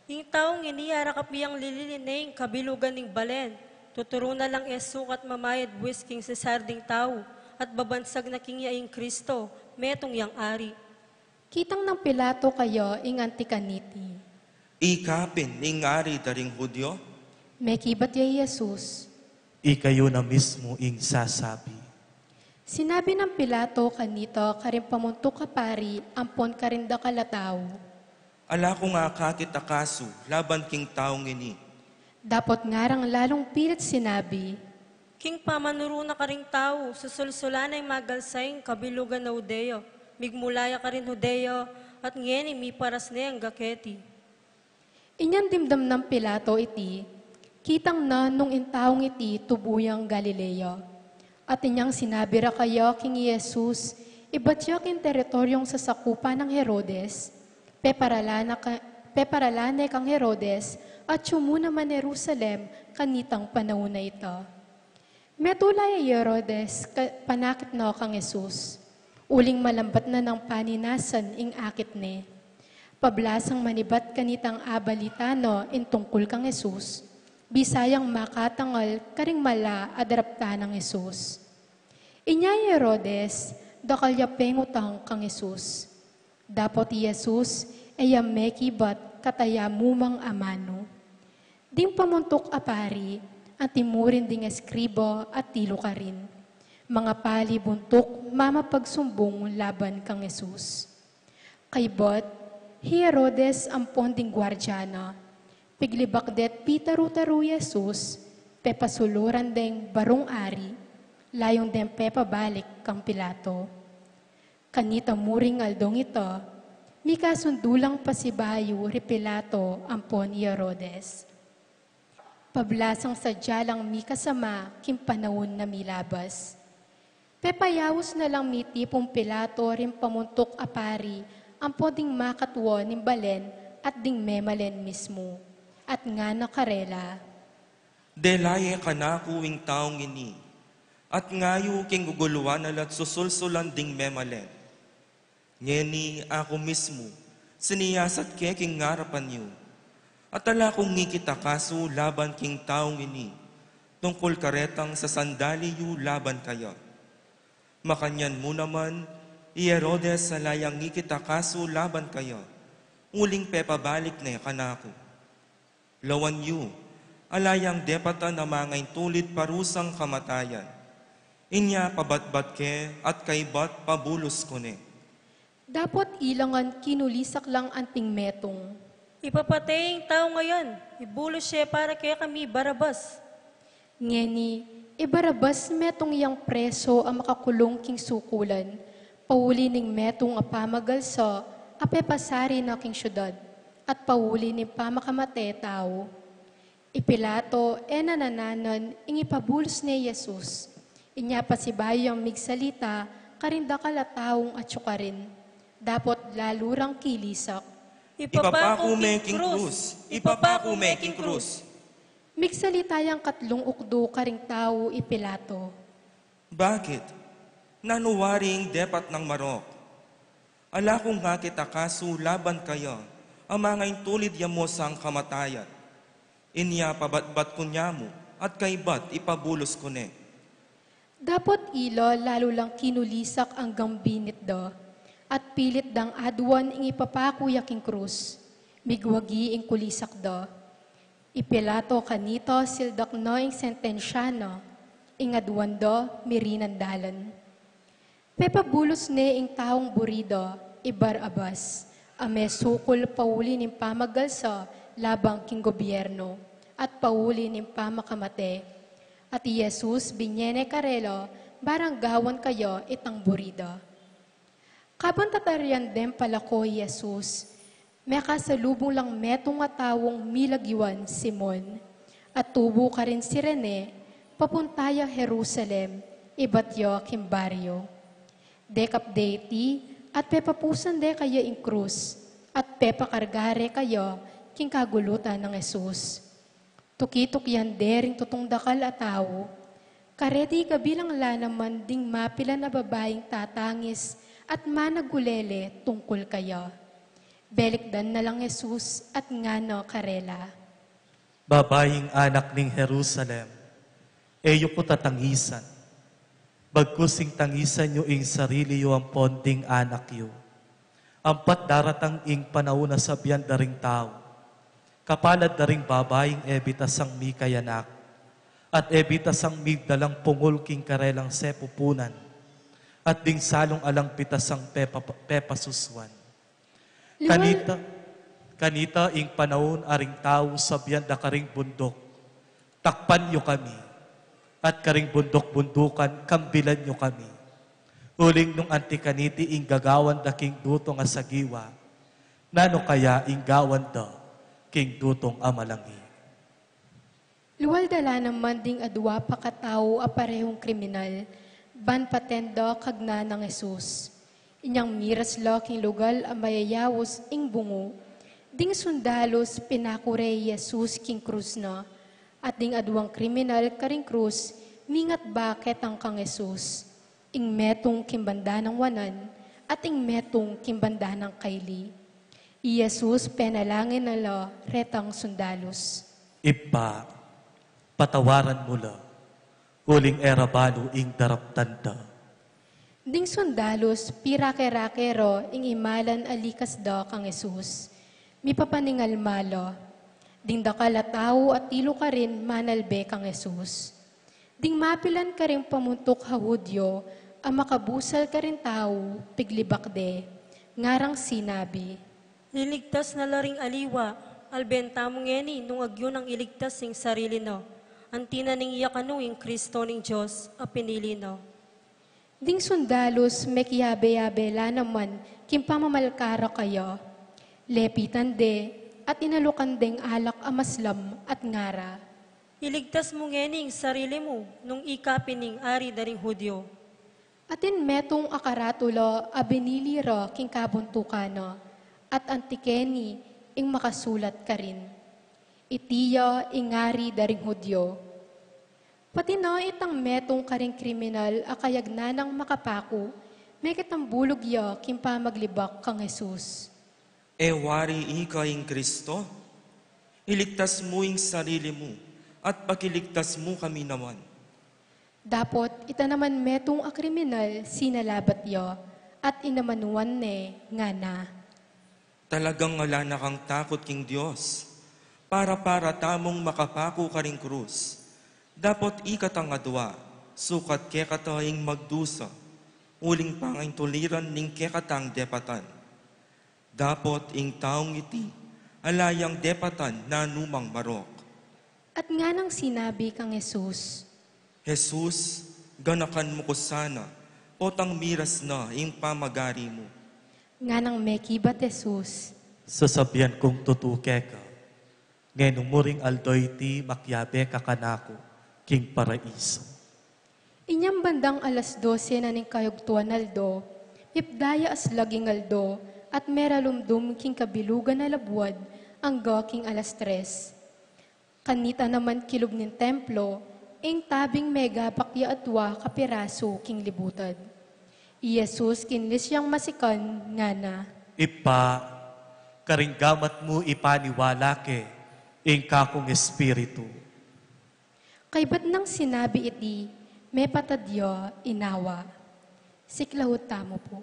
"Ing taung ini arakap yang lilili ne ing kabilugan ning balen, tuturu na lang e sukat mamayad buis king Cesar ding tau, at babansag na king ya ing Kristo, metung yang ari." Kitang nang Pilato kaya ing anti kaniti, "Ika pin ing ari da ring Judio?" Mekibat ya i Jesus, "Ikayu na mismu ing sasabi." Sinabi nang Pilato kanita karing pamuntuk a pari ampon karing dakal a tau, "Ala kung akakit a kasu laban king taung ini." Dapot ngarang lalung pilit sinabi, "King pamanuru na karing tau, susulsulan na ing magalsa ing kabilugan a Judea, migmula ya karin Judea, at ngeni miparas ne angga keti." Inyang dimdam nang Pilato iti, kitang na nung ing taung iti tubu yang Galilea. At inyang sinabi ra kaya king i Jesus, ibat ya king teritoryong sasakupan nang Herodes, peparalan na ka-, Peparalan ne kang Herodes, atyu mu naman Jerusalem kanitang panaun a ita. Metung la i Herodes, ka-, panakit na kang Jesus. Uling malambat na nang paninasan ing akit ne. Pablasang manibat kanitang abalita na ing tungkul kang Jesus, bisa yang makatangal karing mala a daraptan nang Jesus. Inya i Herodes, dakal ya pengutang kang Jesus. Dapot i Jesus, e ya mekibat kataya mu mang amanu. Ding pamuntuk a pari, anti mu rin ding eskriba at tilu karin. Mangapali buntuk, mamapagsumbung laban kang Jesus. Kaybat, hi Herodes ampon ding guardia na. Piglibak det pitaru-taru i Jesus, pepasuluran deng barung ari, layun deng pepabalik kang Pilato. Kanita mu ring aldong ita, mikasundu lang pasibayu ri Pilato ampon i Herodes. Pablasang sadya lang mikasama king panaun a milabas. Pepayaus na lang mitipung Pilato ring pamuntuk a pari ampon ding makatua ning balen at ding memalen mismu. At ngana karela, Dela ye kanaku ing taung ini, at ngeni king guguluan na la't susulsulan ding memalen. Ngeni aku mismu, siniyasat ke king arapan yu, at ala kung ngikit a kasu laban king taung ini, tungkul karetang sasandali yu laban kaya. Makanyan mu naman, i Herodes ala yang ngikit a kasu laban kaya, uling pepabalik ne kanaku. Lawan yu, ala yang depatan a mangaintulid parusang kamatayan. Inya pabatbat ke at kaybat pabulus ku ne. Dapot ila ngan kinulisak lang anting metung, Ipapate ing taung ayan, ibulus ye para kekami i Barabas. Ngeni, i Barabas metung yang preso a makakulung king sukulan, pauli ning metung a pamagalsa a pepasari na king siudad, at pauli ning pamakamate tau. I Pilato e na nananan ing ipabulus ne i Jesus. Inya pasibayu yang migsalita karing dakal a taung atyu karin. Dapot lalu rang kilisak, Ipapaku me king krus! Ipapaku me king krus! Migsalita yang katlung ukdu karing tau i Pilato, Bakit? Nanu wari ing depat nang marok? Ala kung ngakit a kasu laban kaya a mangaintulid ya mu sang kamatayan. Inya pabatbat ku ne mu at kaybat ipabulus ku ne. Dapot ila lalu lang kinulisak anggang binit da, at pilit dang aduan ing ipapaku ya king krus. Migwagi ing kulisak da. I Pilato kanita sildak na ing sentensya na, ing aduan da mirinan dalan. Pepabulus ne ing taung buri da, i Barabas, a mesukul pauli ning pamagalsa laban king gobyerno, at pauli ning pamakamate. At i Jesus binye ne karela, barang gawan kaya itang buri da. Kabang tatarian deng palako i Jesus, mekasalubung lang metung a taung milagiwan Simon, at tubu karin Cirene, papunta ya Jerusalem, ibat ya king baryu. Dekap de iti, at pepapusan de kaya ing krus, at pepakarga re kaya king kagulutan nang Jesus. Tuki-tukian de ring tutung dakal a tau. Kareti kabilang la naman ding mapilan a babaing tatangis at managulele tungkul kaya. Belikdan na lang Jesus at ngana karela, Babaing anak ning Jerusalem, e yu ku tatangisan. Bagkus ing tangisan yu ing sarili yu ampon ding anak yu. Ampat daratang ing panaun a sabian da ring tau, Kapalad da ring babaing e bitasang mikayanak, at e bitasang migdalang pungul king karelang sepupunan, at ding salung alang bitasang pepa-, pepasusuan. Liwal- Kanita, kanita ing panaun a ring tau sabian da karing bunduk, Takpan yu kami, at karing bunduk-bundukan kambilan yu kami. Uling nung anti kaniti ing gagawan da king dutung a sagiwa, nanu kaya ing gawan da king dutung a malangi? Lual da la naman ding adua pa katau a parehung kriminal, ban paten da kagna nang Jesus. Inyang miras la king lugal a mayayaus ing bungu, Ding sundalus pinaku re i Jesus king krus na, at ding aduang kriminal karing krus mingatba ketang kang Jesus, ing metung king banda nang wanan, at ing metung king banda nang kaili. I Jesus penalangin na la retang sundalus. Ibpa, patawaran mu la, uling e ra balu ing daraptan da. Ding sundalus pirake-rake ra ing imalan a likas da kang Jesus. Mipapaningalma la. Ding dakal a tau a tilu karin manalbe kang Jesus. Ding mapilan karing pamuntuk a Hudyo a makabusal karing tau piglibak de, ngarang sinabi, "Liligtas na la ring aliwa, alben tamu ngeni nung agyu nang iligtas ing sarili na. Anti na ning iya kanu ing Kristo ning Dios a pinili na." Ding sundalus mekiyabe-yabe la naman king pamamalkara kaya. Lepitan de at inalukan deng alak a maslam at ngara, "Iligtas mu ngeni ing sarili mu nung ika pin ing ari da ring Hudyo." Atin metung a karatula a binili ra king kabuntukan na, at anti keni ing makasulat karin, "Iti ya ing ari da ring Hudyo." Pati na itang metung karing kriminal a kayagnan nang makapaku, mekitambulug ya king pamaglibak kang Jesus. "E wari ika ing Kristo? Iligtas mu ing sarili mu, at pakiligtas mu kami naman." Dapot ita naman metung a kriminal sinalabat ya, at inamanuan ne, ngana, "Talagang ala na kang takut king Dios, para-para tamung makapaku karing krus. Dapot ikatang adua, sukat kekata ing magdusa, uling pangintuliran ning kekatang depatan. Dapot ing taung iti, ala yang depatan nanumang marok." At nganang sinabi kang Jesus, "Jesus, ganakan mu ku sana, potang miras na ing pamagari mu." Nganang mekibat Jesus, "Sasabian kung tutu keka, ngeni mu ring aldo iti makiabe ka kanaku king paraiso." Inyang bandang alas dose na ning kayugtuan aldo, mipdaya aslag ing aldo, at meralumdum king kabilugan a labuad angga king alas tres. Kanita naman kilub ning templo, ing tabing megabak ya adua kapirasu king libutan. I Jesus kinlis yang masikan, ngana, "Ibpa, karing gamat mu ipaniwala ke ing kakung espiritu." Kaybat nang sinabi iti, mepatad ya inawa. Siklaud tamu pu.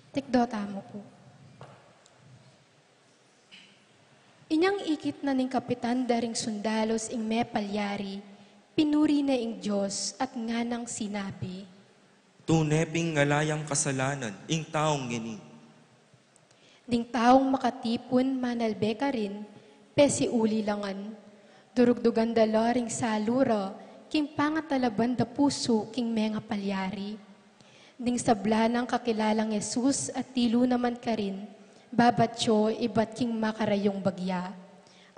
Tikdo tamu pu. Inyang ikit na ning kapitan da ring sundalus ing mepalyari, pinuri ne ing Dios at nganang sinabi, "Tune ping ala yang kasalanan ing taung ini." Ding taung makatipun manalbe karin, pesiuli la ngan. Durugdugan da la ring salu ra, king pangatalaban da pusu king mengapalyari. Ding sabla nang kakilalang Jesus a tilu naman karin, babatyo ibat king makarayung bagya.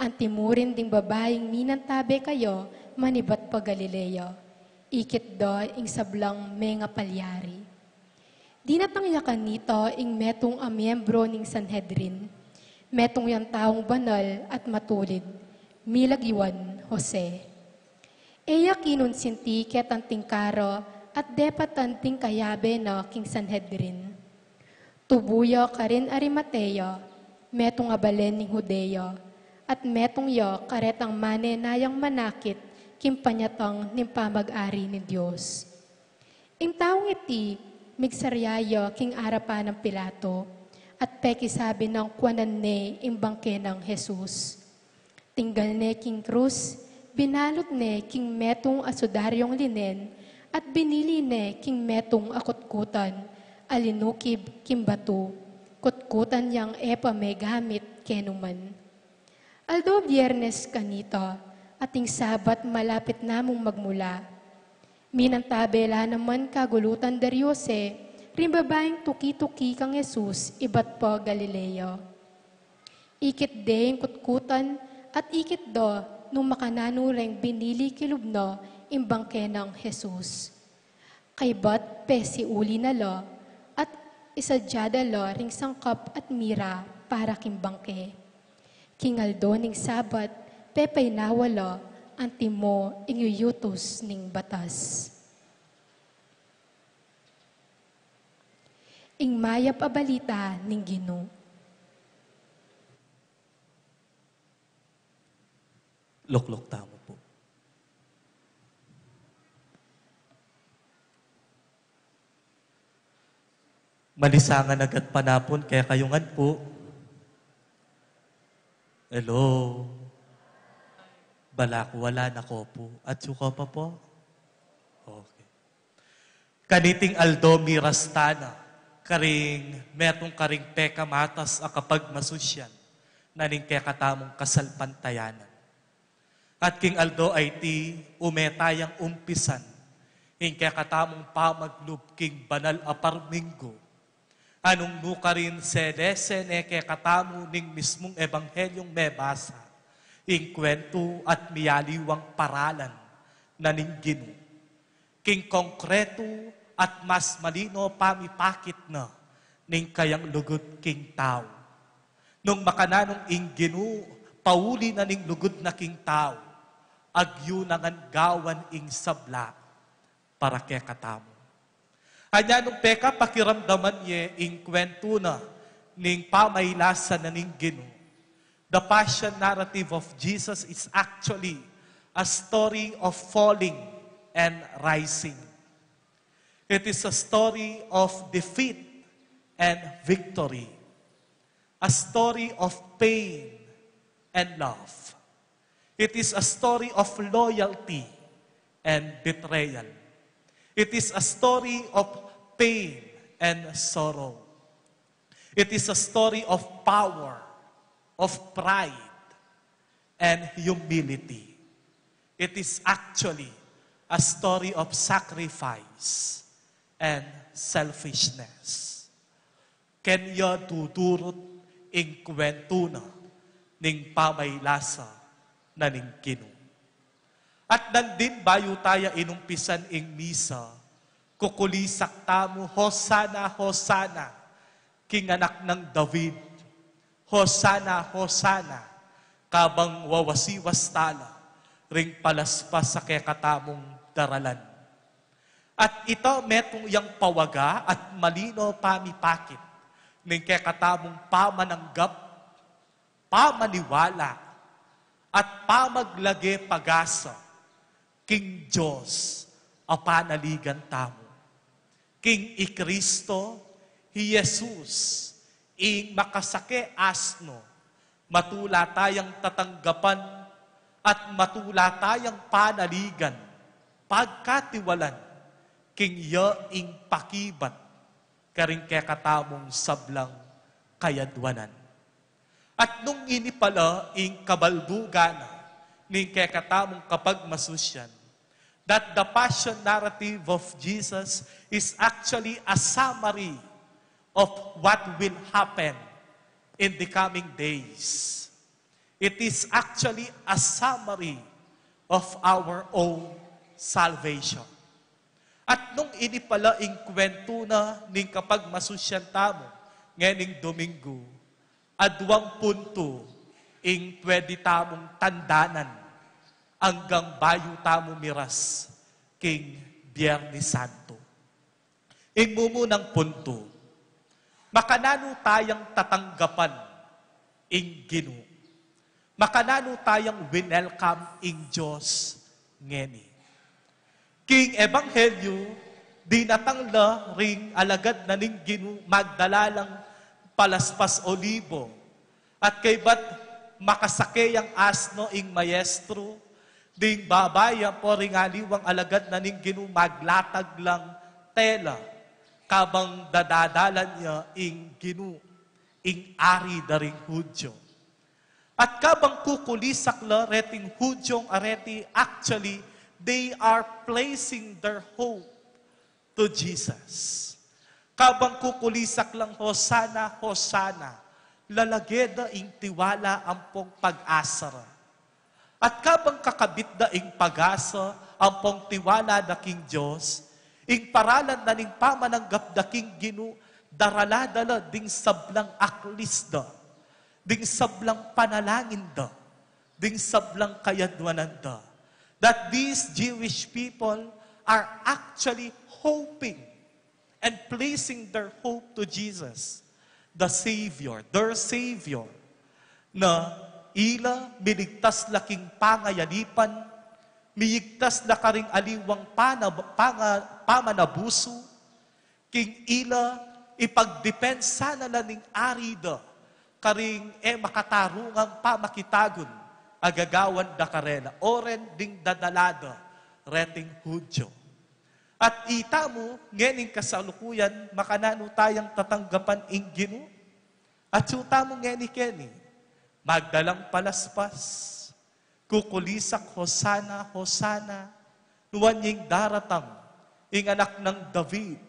Antimurin ding babaing minantabe kaya manibat pa Galilea. Ikit da ing sablang mengapalyari. Dinatang ya kanita ing metung a miyembro ning Sanhedrin, metung yang taung banal at matulid, milagiwan Jose. E ya kinunsinti ketang tingkara at depatan ding kayabe na king Sanhedrin. Tubu ya karin Arimatea, metung a balen ning Judea, at metung ya karetang manenayang manakit king panyatang ning pamag-ari ning Dios. Ing taung iti, migsarya ya king arapan nang Pilato, at pekisabi nang kuanan ne ing bangke nang Jesus. Tinggal ne king krus, binalut ne king metung a sudaryung linen, at binili ne king metung a kutkutan, a linukib king batu, kutkutan yang e pa megamit kenuman. Aldo Biernes kanita, at ing Sabat malapit namung magmula. Minantabe la naman kagulutan da ri Jose, ring babaing tuki-tuki kang Jesus, ibat pa Galilea. Ikit de ing kutkutan, at ikit da, Nung makananu reng binili kilub na ing bangke nang Jesus. Kaybat pesiuli na la, at isadya da la ring sangkap at mira para king bangke. King aldo ning Sabat, pepainawa la, antimo ing yuyutus ning batas. Ing mayap a balita ning Ginu. Lukluk tamu pu. Malisangan a gatpanapun kekayu ngan pu. Hello. Balaku ala na ko pu. Atsu ko pa pu? Okay. Kaniting aldo miras tana karing metung karing pekamatas a kapagmasusyan na ning kekatamung kasalpantayanan. At king aldo a iti, ume tayang umpisan ing kekatamung pamaglub king banal a parminggu. Nung nukarin selese ne kekatamu ning mismung ebanghelyung mebasa, ing kwentu at miyaliwang paralan na ning Ginu. King konkretu at mas malino pamipakit na ning kayang lugud king tau. Nung makananung ing Ginu, pauli na ning lugud na king tau, agyu na ngan gawan ing sabla para kekatamu. Anya nung pekapakiramdaman ye ing kwentu na ning pamailasa na ning Ginu, the passion narrative of Jesus is actually a story of falling and rising. It is a story of defeat and victory, a story of pain and love. It is a story of loyalty and betrayal. It is a story of pain and sorrow. It is a story of power, of pride, and humility. It is actually a story of sacrifice and selfishness. Kenya dudurut ing kwentu na ning pamailasa na ning Ginu. At nandin bayu taya inumpisan ing misa, kukulisak tamu, "Hosana, Hosana, king anak nang David. Hosana, Hosana," kabang wawasiwas tala ring palaspas a kekatamung daralan. At ita metung yang pawaga at malino pamipakit ning kekatamung pamananggap, pamaniwala, at pamaglage pag-asa king Dios a panaligan tamu. King i Kristo, hi Jesus, ing makasake asno, matula tayang tatanggapan at matula tayang panaligan, pagkatiwalan, king ya ing pakibat karing kekatamung sablang kayadwanan. At nung ini pala ing kabaldugan na ning kekatamung kapagmasusyan, that the passion narrative of Jesus is actually a summary of what will happen in the coming days. It is actually a summary of our own salvation. At nung ini pala ing kwentu na ning kapagmasusyan tamu ngening Domingo, aduang puntu ing pwede tamung tandanan anggang bayu tamu miras king Biernes Santo. Ing mumunang puntu, makananu tayang tatanggapan ing Ginu? Makananu tayang winelcome ing Dios ngeni? King Ebanghelyo, dinatang la ring alagad na ning Ginu magdala lang palaspas olibo, at kaybat makasake yang asno ing maestro, ding babai ampo ring aliwang alagad na ning Ginu maglatag lang tela, kabang dadadalan ya ing Ginu, ing Ari da ring Hudyo. At kabang kukulisak la reting Hudyong areti, actually, they are placing their hope to Jesus. Kabang kukulisak lang, "Hosana, Hosana," lalage da ing tiwala ampong pag-asa ra. At kabang kakabit da ing pag-asa ampong tiwala da king Dios, ing paralan na ning pamananggap da king Ginu, darala da la ding sablang aklis da, ding sablang panalangin da, ding sablang kayadwanan da. That these Jewish people are actually hoping and placing their hope to Jesus, the Savior, their Savior, na ila miligtas la king pangayalipan, miligtas la karing aliwang pana-, panga-, pamanabusu, king ila ipagdepensa na la ning ari da, karing e makatarungang pamakitagun a gagawan da karela, o ren ding dadala da reting Hudyo. At itamu, ngening kasalukuyan, makananu tayang tatanggapan ing Ginu? At itamu ngeni keni, magdalang palaspas, kukulisak, "Hosana, Hosana, nuan ya ing daratang, ing anak nang David."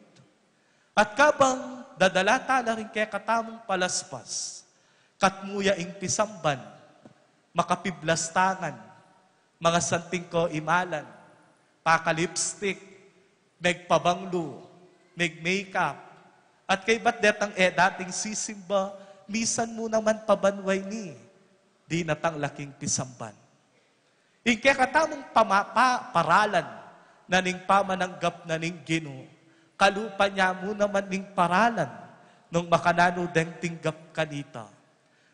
At kabang dadala tala ring kekatamung palaspas, katmu ya ing pisamban, makapiblas tangan, mangasanting ko imalan, paka-lipstick, megpabanglu, meg-makeup, at kaybat detang e dating sisimba, misan mu naman pabanway ni, dinatang la king pisamban. Ing kekatamung pama-, pa-, paralan na ning pamananggap na ning Ginu, kalupa ne mu naman ning paralan nung makananu deng tinggap kanita.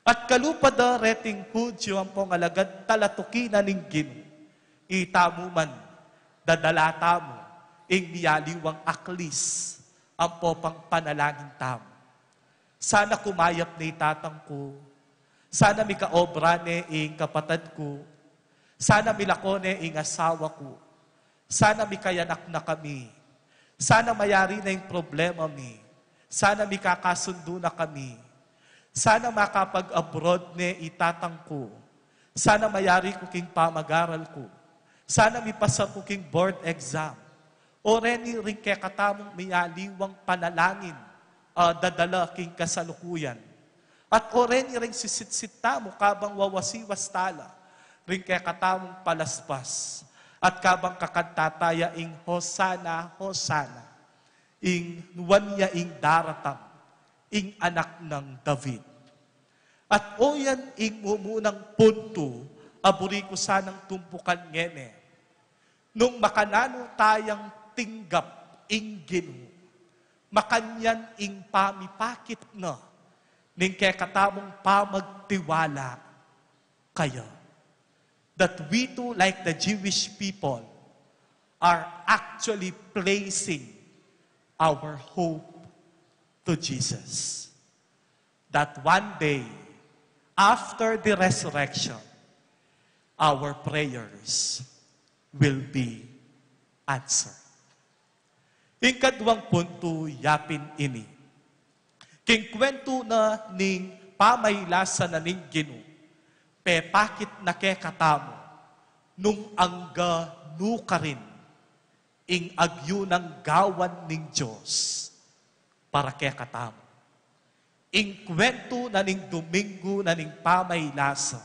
At kalupa da reting Hudyo ampong alagad talatuki na ning Ginu, itamu man, dadala tamu ing miyaliwang aklis ampo pang panalangin tamu. Sana kumayap ne i tatang ku. Sana mikaobra ne ing kapatad ku. Sana milako ne ing asawa ku. Sana mikayanak na kami. Sana mayari na ing problema mi. Sana mikakasundu na kami. Sana makapag-abroad ne i tatang ku. Sana mayari ku king pamag-aral ku. Sana mipasa ku king board exam. O reni ring kekatamung miyaliwang panalangin a dadala king kasalukuyan. At o reni ring sisitsit tamu kabang wawasiwas tala ring kekatamung palaspas. At kabang kakanta taya ing Hosana, Hosana, ing nuan ya ing daratang, ing anak nang David. At o yan ing mumunang puntu a buri ku sanang tumpukan ngeni. Nung makananu tayang tinggap ing Ginu, makanyan ing pamipakit na ning kekatamung pamagtiwala kaya. That we too, like the Jewish people, are actually placing our hope to Jesus. That one day, after the resurrection, our prayers will be answered. Ing kaduang puntu yapin ini. King kwentu na ning pamaylasa na ning Ginu, pepakit na kekatamu nung angga nukarin ing agyu nang gawan ning Dios para kekatamu. Ing kwentu na ning Domingo na ning pamaylasa,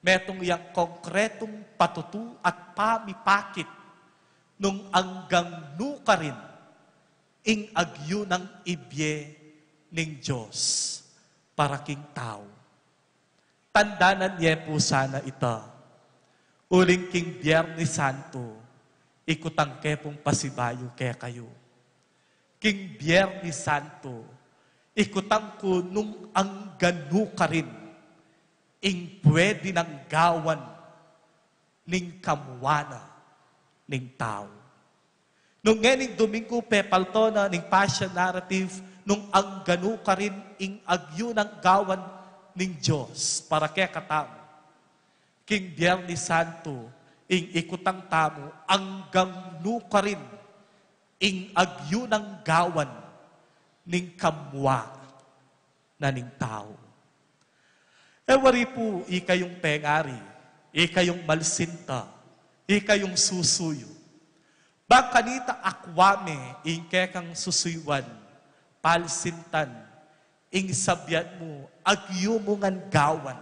metung yang konkretung patutu at pamipakit nung anggang nukarin ing agyu nang ibie ning Dios para king tau. Tandanan ye pu sana ita. Uling king Biernes Santo, ikutang ke pung pasibayu kekayu. King Biernes Santo, ikutang ku nung angga nukarin ing pwede nang gawan ning kamua na ning tau. Nung ngening Domingo, pepalto na ning Passion narrative nung angga nukarin ing agyu nang gawan ning Dios para kekatamu. King Biernes Santo, ing ikutang tamu anggang nukarin ing agyu nang gawan ning kamua na ning tau. E wari pu ikayung pengari, ikayung malsinta, ikayung susuyu. Bang kanita akwa me ing kekang susuyuan, palsintan, ing sabian mu, agyu mu ngan gawan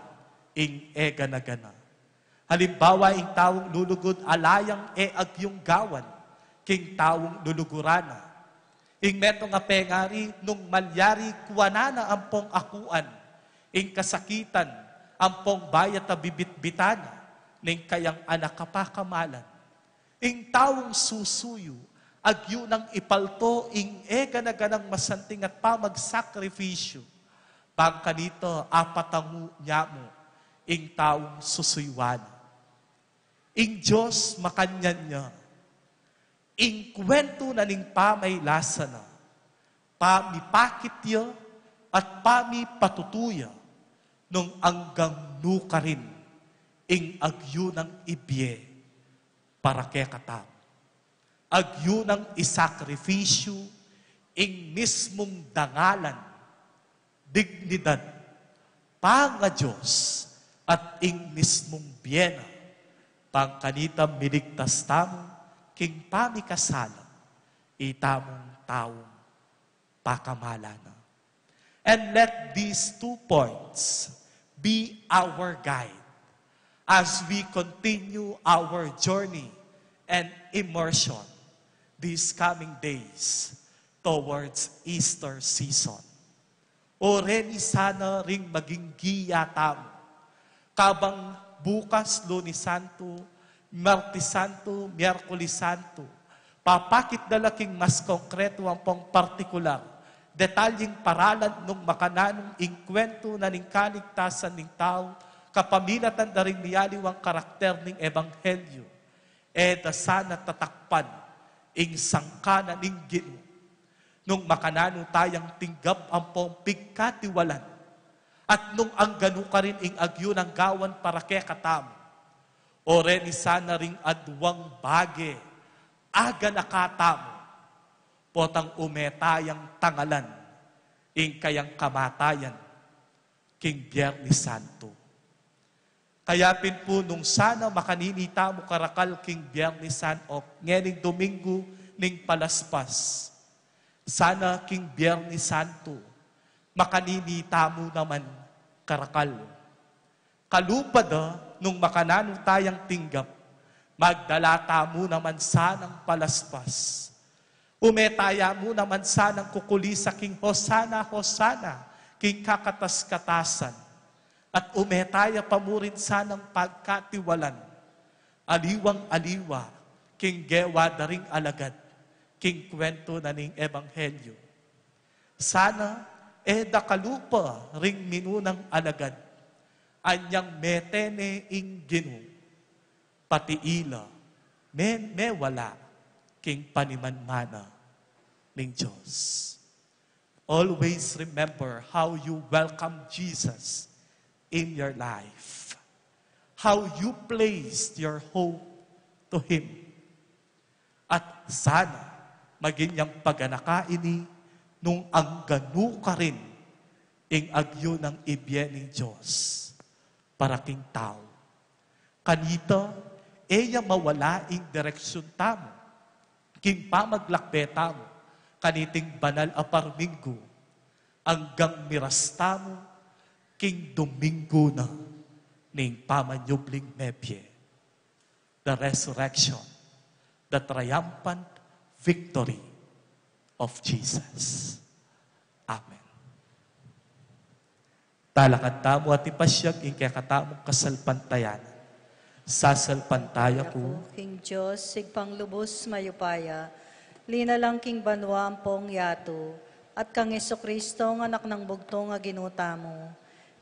ing e gana-gana. Halimbawa, ing taung lulugud ala yang e agyung gawan king taung luluguran na. Ing metung a pengari nung malyari kuanan na ampong akuan ing kasakitan ampong bayat a bibitbitan na ning kayang anak a pakamalan. Ing taung susuyu, agyu nang ipalto ing e gana-ganang masanting at pamagsakripisyu. Bang kanita apatangu ne mu ing taung susuyuan. Ing Dios makanyan ya, ing kuwentu na ning pamaylasa na, pamipakit ya, at pamipatutu ya, nung anggang nukarin ing agyu nang ibie para kekatamu. Agyu nang isakripisyu ing mismung dangalan, dignidad, panga-Dios, at ing mismung bie na, bang kanita miligtas tamu king pamikasala itamung taung pakamalan na. And let these two points be our guide as we continue our journey and immersion these coming days towards Easter season. O Reni, sana ring maging giya tamu. Kabang bukas, Lunes Santo, Martes Santo, Miyerkules Santo, papakit da la king mas konkretu ampong partikular detalyeng paralan nung makananu ing kuwentu na ning kaligtasan ning tau kapamilatan da ring miyaliwang karakter ning ebanghelyu. E da sana tatakpan ing sangkan na ning Ginu nung makananu tayang tinggap ampong pigkatiwalan, at nung anggang nukarin ing agyu nang gawan para kekatamu. O Reni, sana ring aduang bage aganaka tamu, potang ume tayang tangalan ing kayang kamatayan king Biernes Santo. Kaya pin pu nung sana makanini tamu karakal king Biernes Santo, ngening Domingo ning Palaspas, sana king Biernes Santo, makanini tamu naman karakal. Kalupa da nung makananu tayang tinggap, magdala tamu naman sanang palaspas. Ume tamu naman sanang kukulisa king Hosana, Hosana, king kakatas-katasan. At ume taya pa mu rin sanang pagkatiwalan, aliwang-aliwa, king gewa da ring alagad, king kuwentu na ning ebanghelyu. Sana e da kalupa ring minunang alagad, anyang mete ne ing Ginu, pati ila, me-, mewala king panimanmana ning Dios. Always remember how you welcome Jesus in your life, how you placed your hope to Him. At sana maging yang paganaka ini nung anggang nukarin ing agyu nang ibie ning Dios para king tau. Kanita, e ya mawala ing direksyun tamu king pamaglakbe tamu kaniting banal a parminggu, anggang miras tamu king Domingu na ning pamanyubling mebie, the resurrection, the triumphant victory of Jesus. Amen. Talakad tamu at ipasyag ing kekatamung kasalpantayanan. Sasalpantaya ku king Dios, Ibpang lubus mayupaya, linalang king banua ampong yatu, at kang Jesucristo, Anak nang bugtung a Ginu tamu,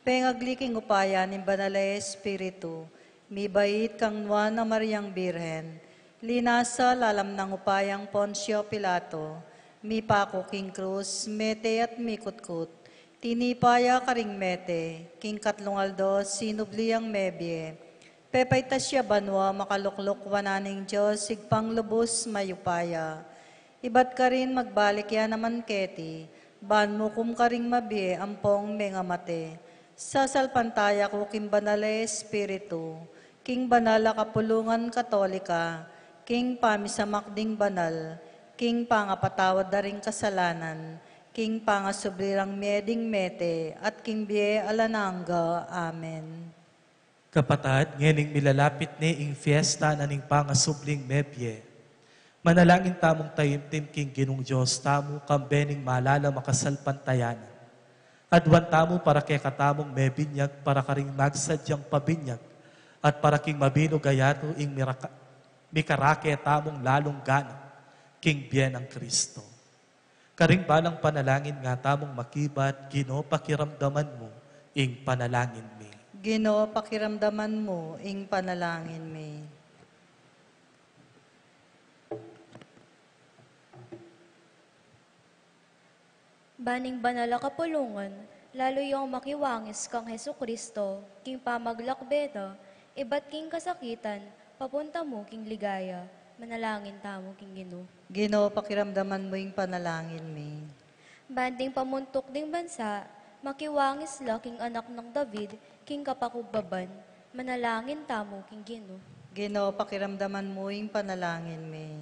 pengagli king upaya ning Banal a Espiritu, mibait kang Nuan a Mariang Birhen, linasa lalam nang upayang Poncio Pilato, mipaku king krus, mete at mikutkut, tinipa ya karing mete, king katlung aldo sinubli yang mebie, pepaitas ya banua, makalukluk wanan ning Dios, Ibpang lubus mayupaya. Ibat karin magbalik ya naman keti, ban mukum karing mabie ampong mengamate. Sasalpantaya ku king Banal a Espiritu, king banal a kapulungan Katolika, king pamisamak ding banal, king pangapatawad da ring kasalanan, king pangasubli rang mie ding mete, at king bie alang angga. Amen. Kapatad, ngening milalapit ne ing fiesta na ning pangasubling mebie, manalangin tamung taimtim king Ginung Dios tamu, kambe ning malalam a kasalpantayanan. Aduan tamu para kekatamung mebinyag, para karing magsadyang pabinyag, at para king mabilug a yatu ing miraka-, mikarake tamung lalung ganap king bie nang Kristo. Karing balang panalangin nga tamung makibat, Ginu, pakiramdaman mu ing panalangin mi. Ginu, pakiramdaman mu ing panalangin mi. Ban ing banal a kapulungan, lalu yang makiwangis kang Jesucristo, king pamaglakbe na, ibat king kasakitan, papunta mu king ligaya, manalangin tamu king Ginu. Ginu, pakiramdaman mu ing panalangin mi. Ban ding pamuntuk ding bansa, makiwangis la king anak nang David, king kapakubbaban, manalangin tamu king Ginu. Ginu, pakiramdaman mu ing panalangin mi.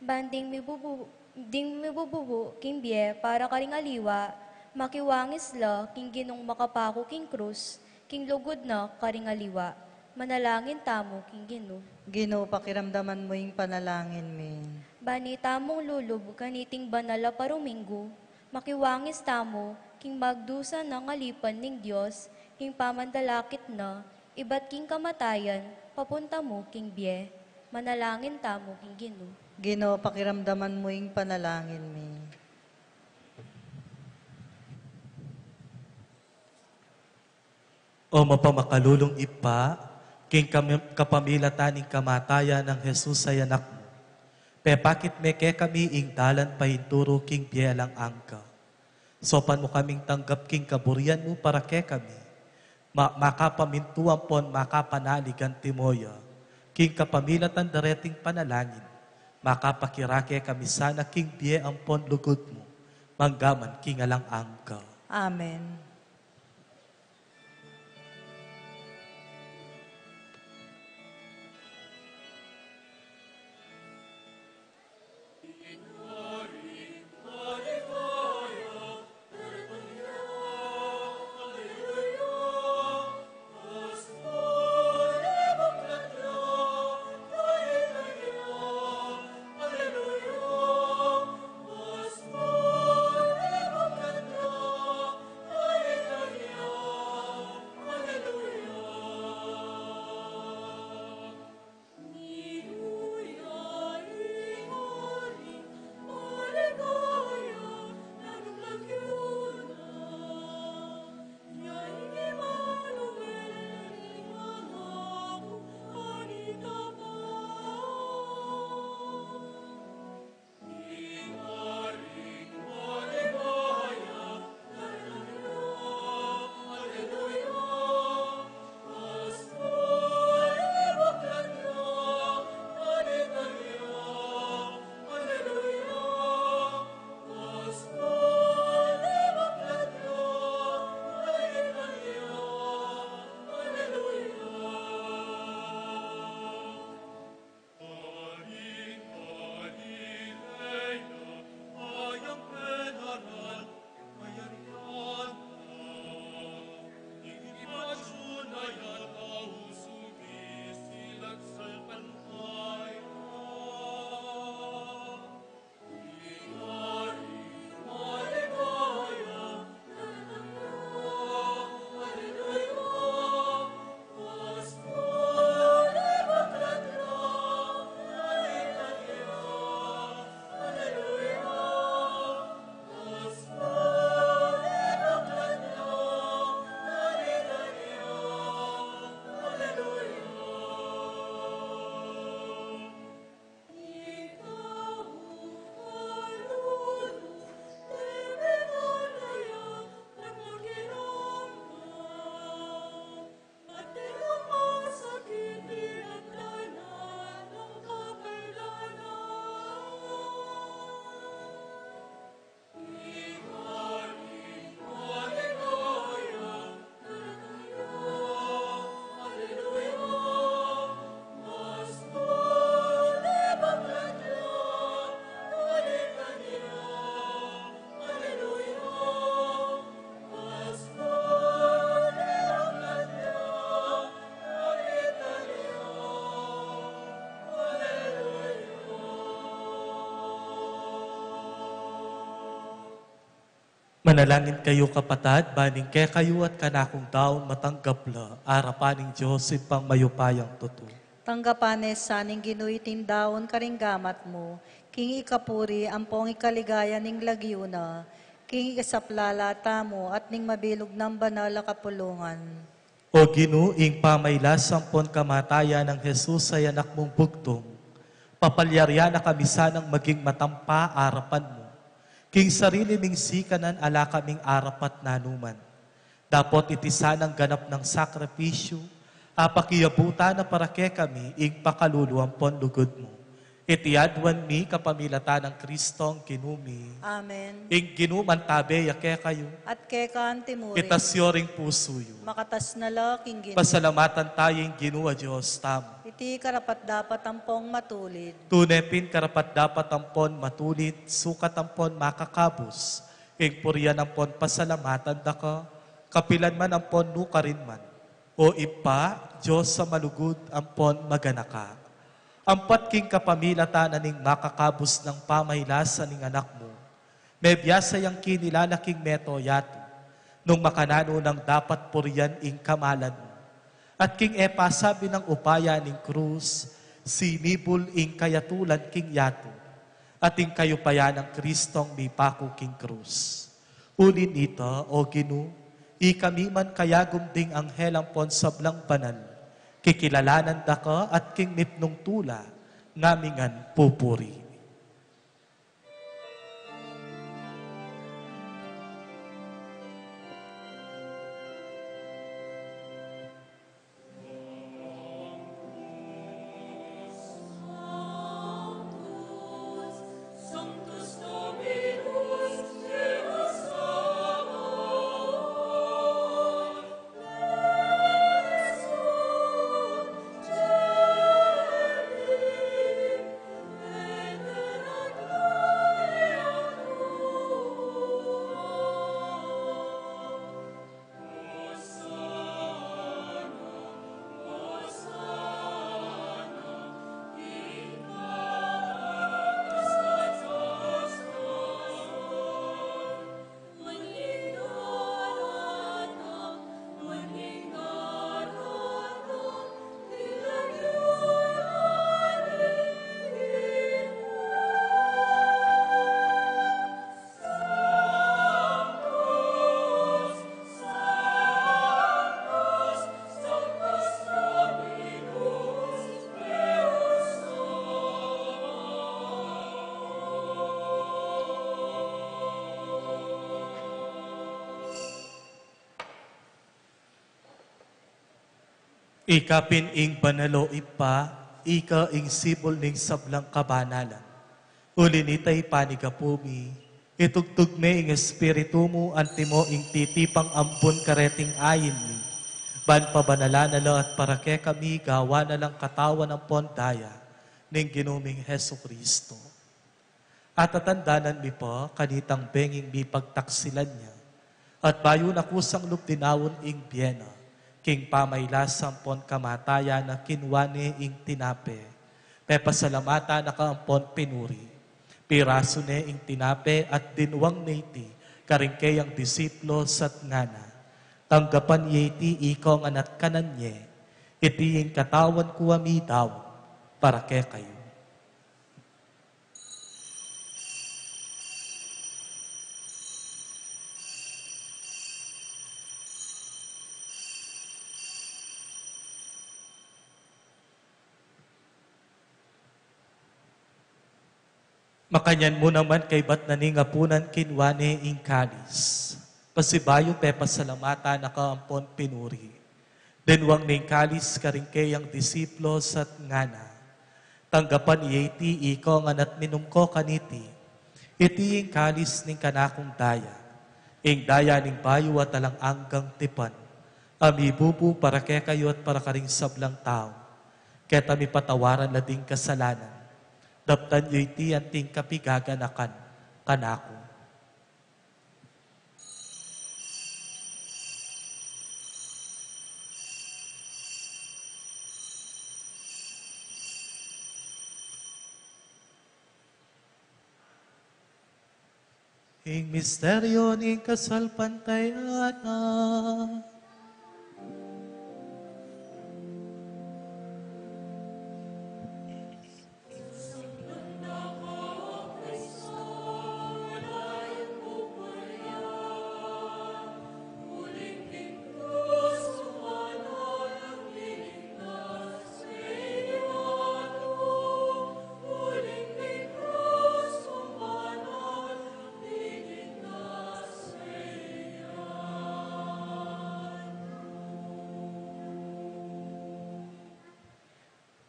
Ban ding mibubu-, ding mibububu king bie para karing aliwa, makiwangis la king Ginung makapaku king krus, king lugud na karing aliwa, manalangin tamu king Ginu. Ginu, pakiramdaman mu ing panalangin mi. Ban itamung lulub kaniting banal a paruminggu, makiwangis tamu king magdusa nang alipan ning Dios, king pamandalakit na, ibat king kamatayan, papunta mu king bie, manalangin tamu king Ginu. Ginu, pakiramdaman mu ing panalangin mi. O mapamakalulung Ibpa, king kam-, kapamilatan ning kamatayan nang Jesus a Anak mu, pepakit me kekami ing dalan painturu king bie alang angga. Saupan mu kaming tanggap king kaburian mu para kekami, ma-, makapamintu ampon makapanalig antimo ya, king kapamilatan dareting panalangin, makapakirake kami sana king bie ampon lugud mu, manggaman king alang angga. Amen. Manalangin kayu, kapatad, ban ing kekayu at kanakung daun matanggap la arapan ning Dios Ibpang mayupayang tutu. Tanggapan ne sa ning Ginu iting daun karing gamat mu, king ikapuri ampong ikaligaya ning lagyu na, king ikasaplala tamu at ning mabilug nang banal a kapulungan. O Ginu, ing pamailas ampon kamatayan nang Jesus a Anak mung bugtung, papalyarian na kami sanang maging matampa arapan mu. King sarili ming sikanan ala kaming arapat nanuman. Dapot iti sanang ganap nang sakripisyu, apakiabutan na para kekami ing pakalulu ampon lugud mu. Iti aduan mi kapamilatan nang Kristong Ginu mi. Amen. Ing Ginu mantabe ya kekayu. At keka antimurin. Itas yu ring pusu yu. Makatas na la king Ginu. Pasalamatan tayu ing Ginu a Dios tamu. Iti karapat-dapat ampong matulid. Tune pin karapat-dapat ampon matulid, sukat ampon makakabus, ing purian ampon pasalamatan da ka, kapilan man ampon nukarin man. O Ibpa, Dios a malugud ampon maganaka. Ampat king kapamilatan na ning makakabus nang pamailasan ning Anak mu, mebiasa yang kinilala king meto yatu, nung makananu nang dapat purian ing kamalan mu. At king e pasabi nang upaya ning krus, sinibul ing kayatulan king yatu, at ing kayupayan nang Kristong mipaku king krus. Uli nita, O Ginu, ikami man kayagum ding anghel ampon sablang banal, kikilalanan da ka at king mipnung tula, ngami ngan pupuri. Ika pin ing banal, o Ibpa, ika ing sibul ning sablang kabanalan. Uli nita, ipanigapu mi, itugtug me ing Espiritu mu antimo ing titipang ambun kareting ain mi, ban pabanalan na la at para kekami gawan na lang katawan ampon daya ning Ginu ming Jesucristo. Atatandanan mi pa kanitang benging mipagtaksilan ya, at bayu na kusang lub dinaun ing bie na, king pamailas ampon kamatayan na kinua ne ing tinape, pepasalamatan na ka ampon pinuri, pirasu ne ing tinape at dinwang ne iti karing keyang disipulus at ngana: Tanggapan ye iti ikong ngan at kanan ye, iti ing katawan ku a midaun para kekayu. Makanyan mu naman kaybat na ning apunan kinua ne ing kalis. Pasibayu pepasalamatan na ka ampon pinuri. Dinwang ne ing kalis karing keyang disipulus at ngana: Tanggapan ye iti ikong ngan at minum ko kaniti. Iti ing kalis ning kanakung daya, ing daya ning bayu at alang anggang tipan, a mibubu para kekayu at para karing sablang tau. Keta mipatawaran la ding kasalanan. Daptan yu iti anting kapigaganakan kanaku. Ing misteryo ning kasalpantayanan.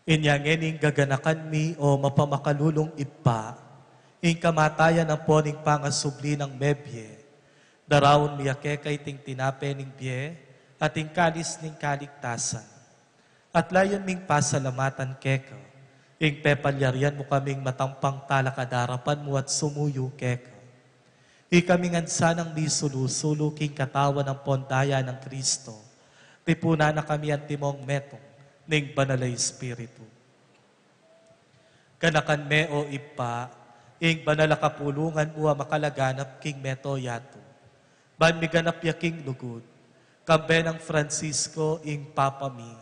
Inya ngeni gaganakan mi, o mapamakalulung Ibpa, ing kamatayan ampon ing pangasubli nang mebie, daraun mi ya keka iting tinape ning bie at ing kalis ning kaligtasan. At layun ming pasalamatan keka ing pepalyarian mu kaming matampang talakad king arapan mu at sumuyu keka. Ikami ngan sanang misulu-sulu king katawan ampon daya nang Kristo, tipunan na kami antimong metung ning Banal a Espiritu. Ganakan me, o Ibpa, ing banal a kapulungan mu a makalaganap king mabilug a yatu, ban miganap ya king lugud, kambe nang Francisco ing Papa mi,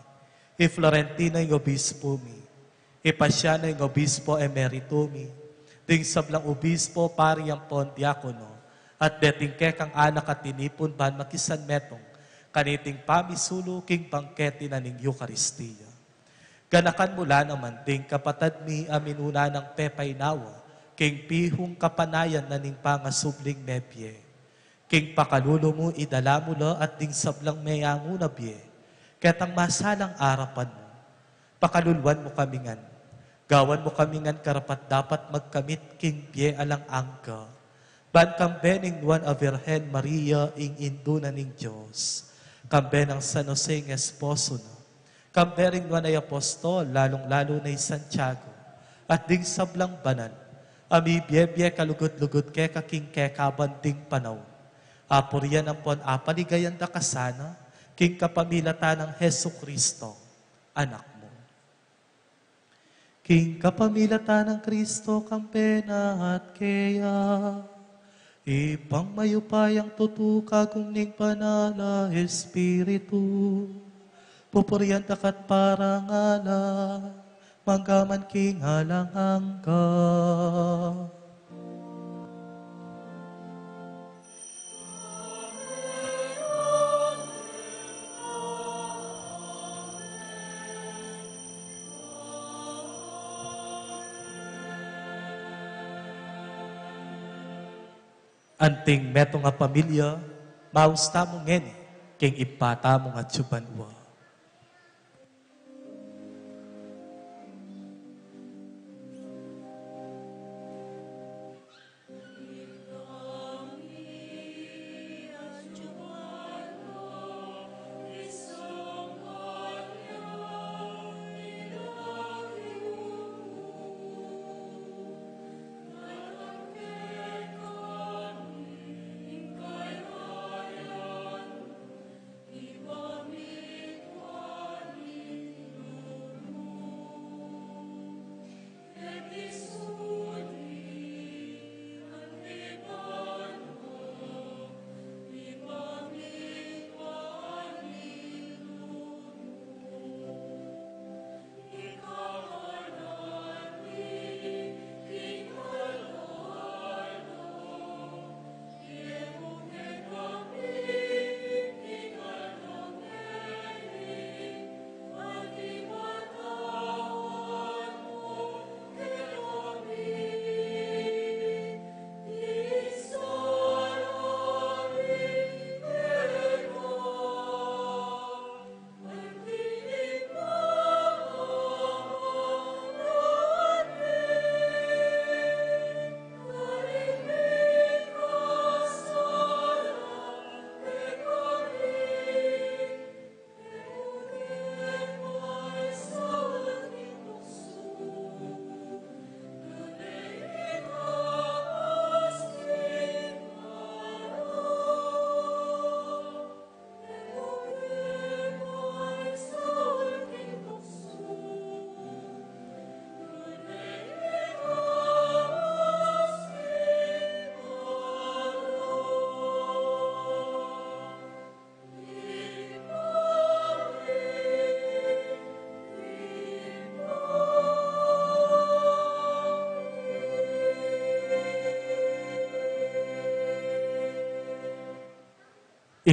i Florentino ing Obispo mi, i Paciano ing Obispo Emerito mi, ding sablang obispo, pari ampon diakono, at deting kekang anak a tinipun ban makisanmetung kaniting pamisulu king bangkete na ning Eukaristia. Ganakan mu la naman ding kapatad mi a minuna nang pepainawa king pihung kapanayan na ning pangasubling mebie. King pakalulu mu idala mu la at ding sablang meangu na bie ketang masalang arapan mu. Pakaluluan mu kami ngan, gawan mu kami ngan karapat-dapat magkamit king bie alang angga, ban kambe ning Nuan a Virgen Maria, ing Indu na ning Dios, kambe nang San Jose ing esposo na, kambe ring Nuan a Apostol, lalung-lalu na i Santiago, at ding sablang banal a mibie-bie kalugud-lugud keka king kekaban ding panaun, apurian ampon apaligayan da ka sana king kapamilatan nang Jesucristo, Anak mu. King kapamilatan nang Kristo, kambe na at keya, Ibpang mayupayang tutu, kagum ning Banal a Espiritu, pupurian da ka at parangalan, mangga man king alang angga. Anting metung a pamilya, maus tamu ngeni king Ibpa tamung atsu banua.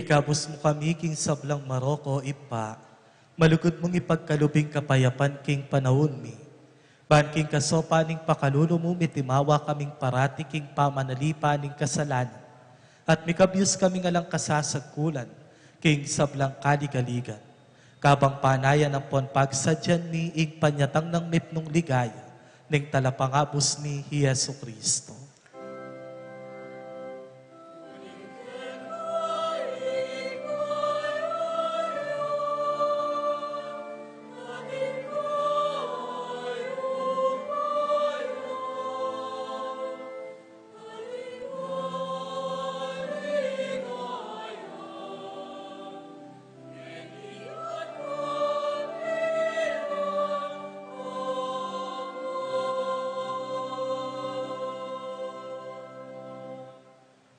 Ikabus mu kami king sablang marok, o Ibpa, malugud mung ipagkalub ing kapayapan king panaun mi. Ban king kasopan ning pakalulu mu, mitimawa kaming parati king pamanalipan ning kasalanan, at mikabyus kaming alang kasasagkulan king sablang kaligaligan. Kabang panayan ampon pagsadyan mi ing panyatang nang mipnung ligaya ning Talapangabus mi, i Jesucristo.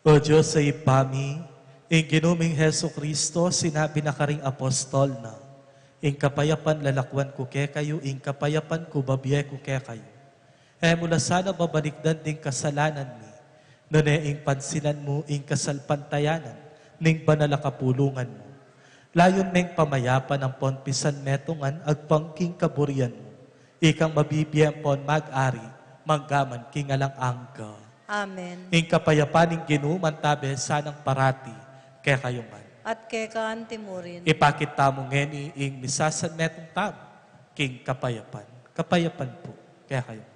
O Dios a Ibpa mi, ing Ginu ming Jesucristo, sinabi na karing apostol na, "Ing kapayapan lalakwan ku kekayu, ing kapayapan ku babie ku kekayu." E mu la sana babalikdan ding kasalanan mi, nune ing pansinan mu ing kasalpantayanan ning banal a kapulungan mu. Layun meng pamayapan ampon pisan metungan agpang king kaburian mu. Ikang mabibie ampon mag-ari manggaman king alang angga. Amen. Ing kapayapan ning Ginu mantabe sanang parati kekayu ngan. At keka anti mu rin. Ipakit tamu ngeni ing misasanmetung tamu king kapayapan. Kapayapan pu kekayu.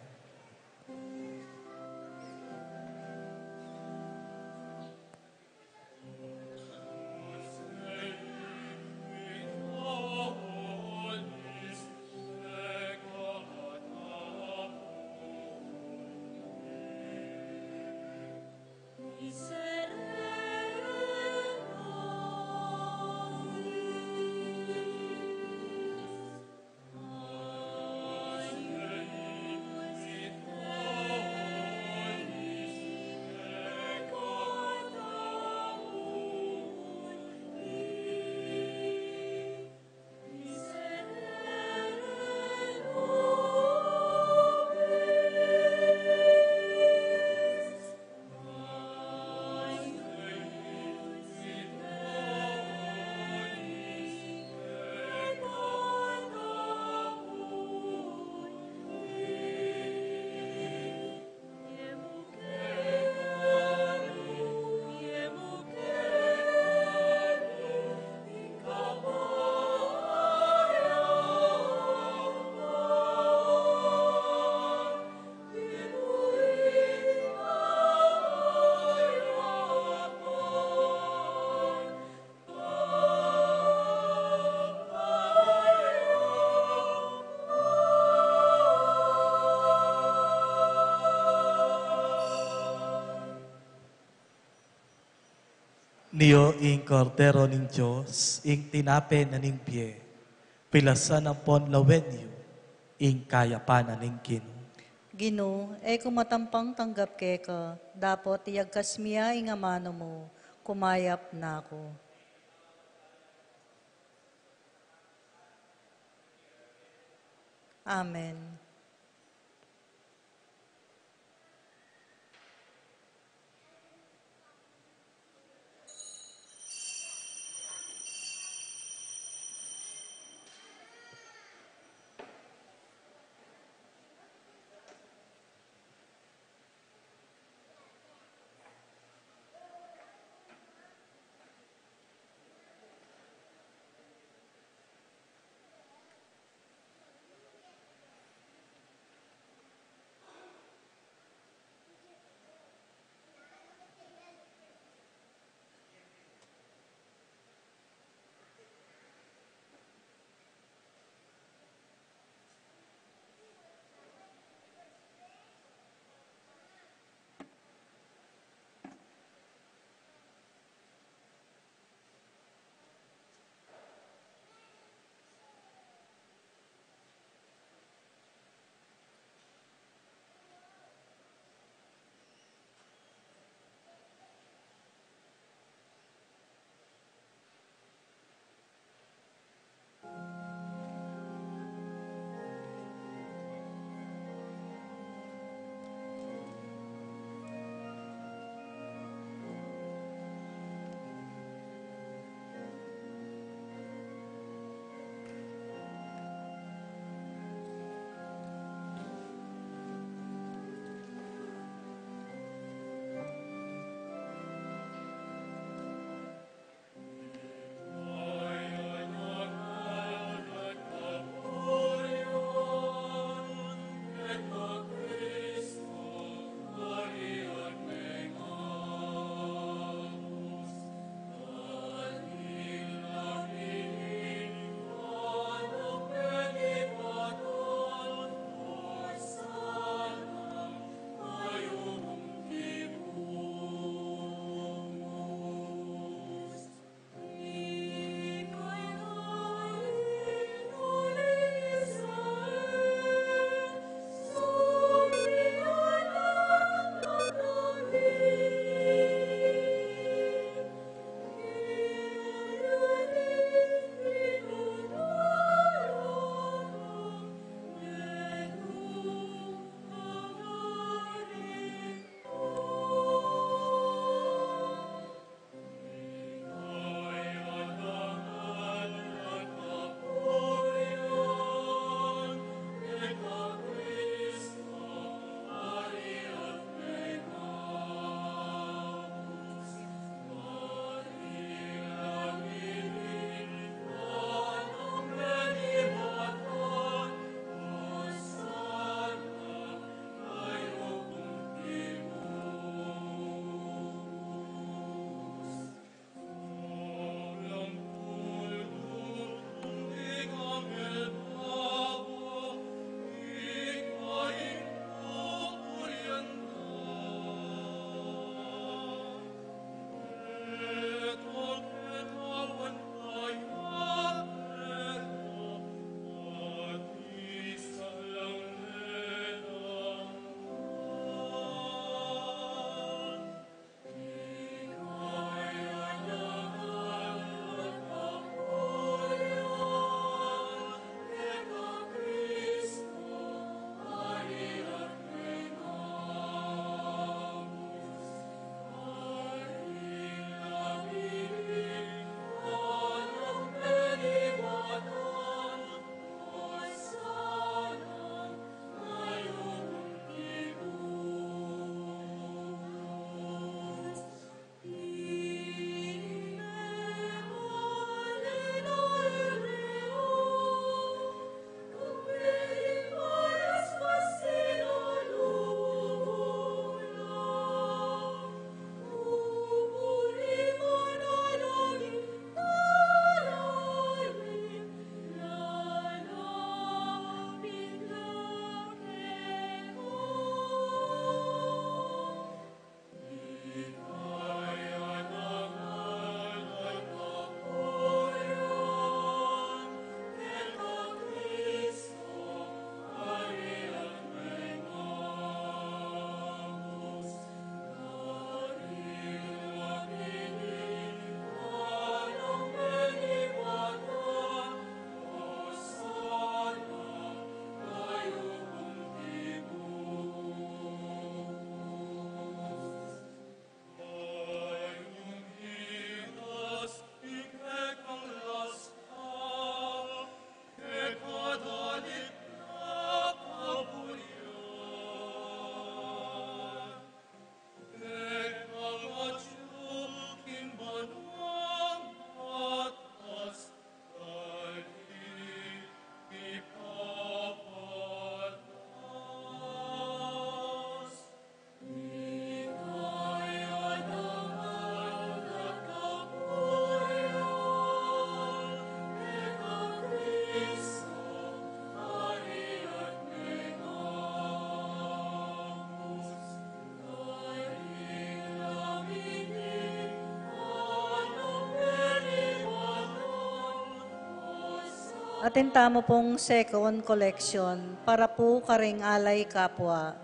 Nio ing Kordero ning Dios, ing tinape na ning bie, pilasan ampon lawen yu ing kayapan na ning Ginu. Ginu, e ku matampang tanggap keka, dapot iyagkas mi ya ing amanu mu, kumayap na ku. Amen. Atin tamu pung second collection para pu karing alay kapwa.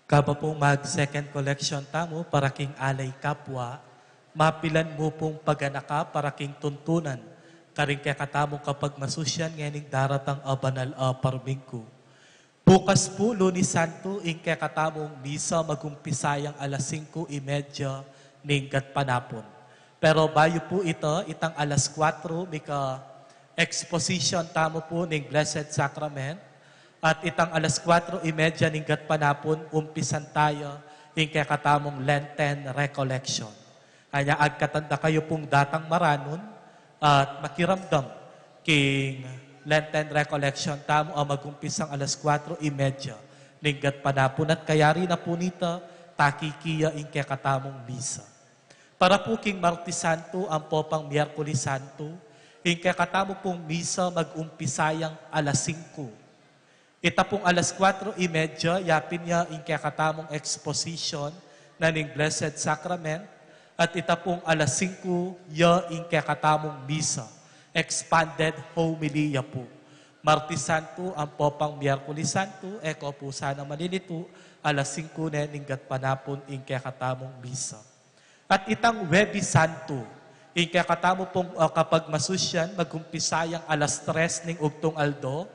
Kaba pung mag second collection tamu para king alay kapwa, mapilan mu pung paganaka para king tuntunan karing kekatamung kapagmasusyan ngening daratang a banal a parmingku. Bukas pu, Lunes Santo, ing kekatamung misa magumpisa yang alas singko y medya ning gatpanapun. Pero bayu pu ita, itang alas kuwatro mika exposition tamu pu ning Blessed Sacrament, at itang alas kuwatro y medya ning gatpanapun umpisan taya ing kekatamung Lenten Recollection. Anya, agkatan da kayu pung datang maranun at makiramdam king Lenten Recollection tamu a magumpisang alas kuwatro y medya ning gatpanapun, at kayari na pu nita, takiki ya ing kekatamung misa. Para pu king Martes Santo ampo pang Miyerkules Santo, ing kekatamu pung misa magumpisa yang alas singko. Ita pung alas kuwatro y medya, yapin ya ing kekatamung exposition na ning Blessed Sacrament, at ita pung alas singko ya ing kekatamung misa, expanded homily ya pu. Martes Santo ampo pang Miyerkules Santo, e ko pu sana malilitu, alas singko ne ning gatpanapun ing kekatamung misa. At itang Huwebes Santo, ing kekatamu pung, ah, kapagmasusyan, magumpisa yang alas tres ning ugtung aldo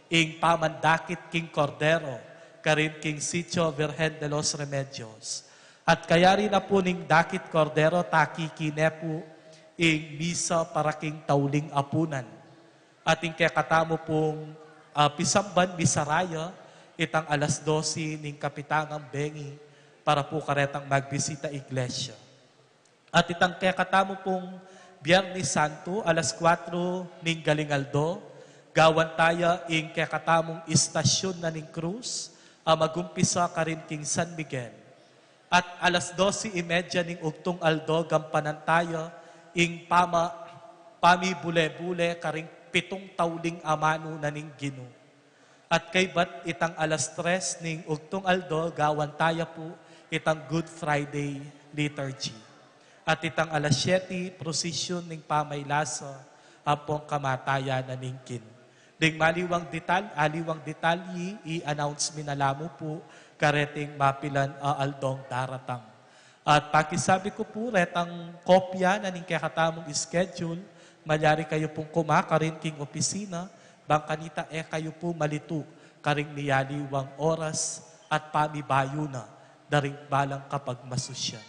ing pamandakit king Kordero karin king Sitio Virgen de los Remedios. At kayari na pu ning dakit Kordero, takiki ne pu ing misa para king tauling apunan. At ing kekatamu pung, ah, pisamban, misaraya, itang alas dose ning kapitangan bengi para pu karetang magbisita iglesia. At itang kekatamu pung Biernes Santo, alas kuwatro ning galing aldo, gawan taya ing kekatamung istasyun na ning krus a magumpisa karin king San Miguel. At alas dose y medya ning ugtung aldo, gampanan taya ing pama-, pamibule-bule karing pitung tauling amanu na ning Ginu. At kaybat itang alas tres ning ugtung aldo, gawan taya pu itang Good Friday Liturgy. At itang alas siyete, prosesyon ning pamaylasa ampong kamatayan na ning Ginu. Ding maliwang detal-, aliwang detalye, i-announce mi na la mu pu kareting mapilan a aldong daratang. At pakisabi ku pu, retang kopya na ning kekatamung schedule, malyari kayu pung kuma karin king opisina, bang kanita e kayu pu malitu karing miyaliwang oras at pamibayu na da ring balang kapagmasusyan.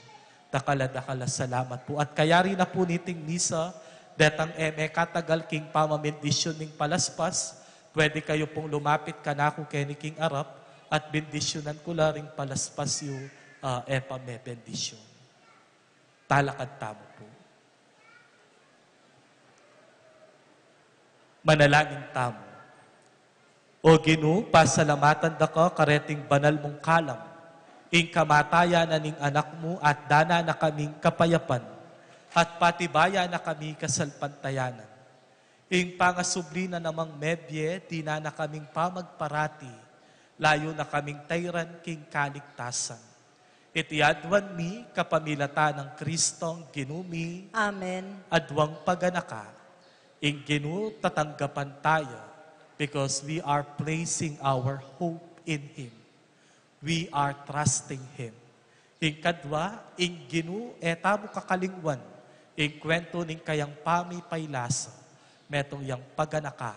Dakal a dakal a salamat pu. At kayari na pu niting misa, detang e mekatagal king pamabendisyun ning palaspas, pwede kayu pung lumapit kanaku keni king arap, at bendisyunan ku la ring palaspas yu, ah, e pa mebendisyun. Talakad tamu pu. Manalangin tamu. O Ginu, pasalamatan da ka kareting banal mung kalam, ing kamatayan na ning Anak mu, at dana na kaming kapayapan, at patibayan na kami kasalpantayanan. Ing pangasubli na namang mebie, dinan na kaming pamagparati, layu na kaming tairan king kaligtasan. Iti aduan mi kapamilatan nang Kristong Ginu mi. Amen. Aduang paganaka, ing Ginu tatanggapan taya, because we are placing our hope in Him. We are trusting Him. Ing kadwa, ing Ginu e tamu kakalingwan ing kwentu ning kayang pamipaylasa, metung yang paganaka,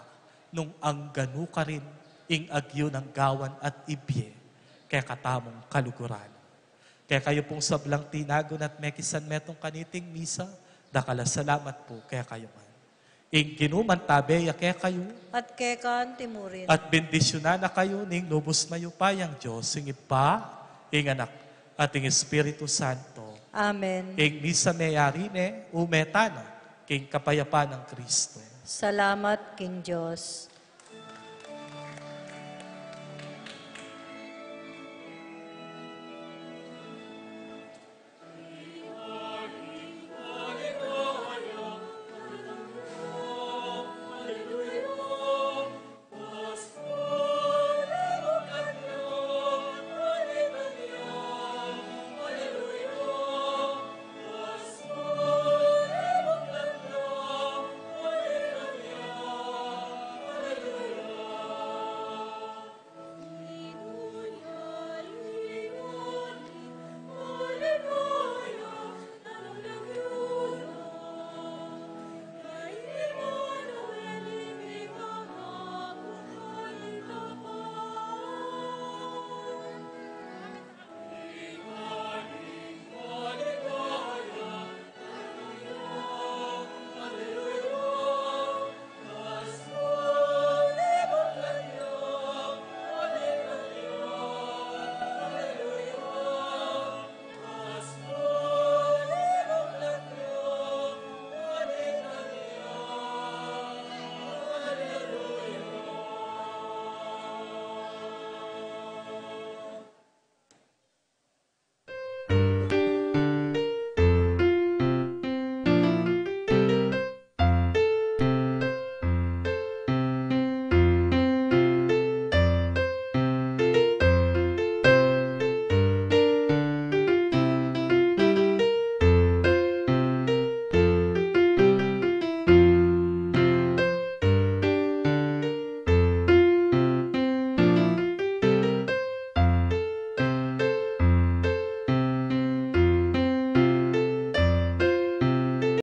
nung angga nu karin ing agyu nang gawan at ibie kekatamung kaluguran. Kekayu pung sablang tinagun at mekisan metung kaniting misa, dakal a salamat pu kekayu ngan. Ing Ginu mantabe ya kekayu. At keka naman murin. At bendisyunan na kayu ning lubus mayupayang Dios, ing Ibpa, ing Anak, at ing Espiritu Santo. Amen. Ing misa meyari ne, ume tana king kapayapan nang Kristo. Salamat king Dios.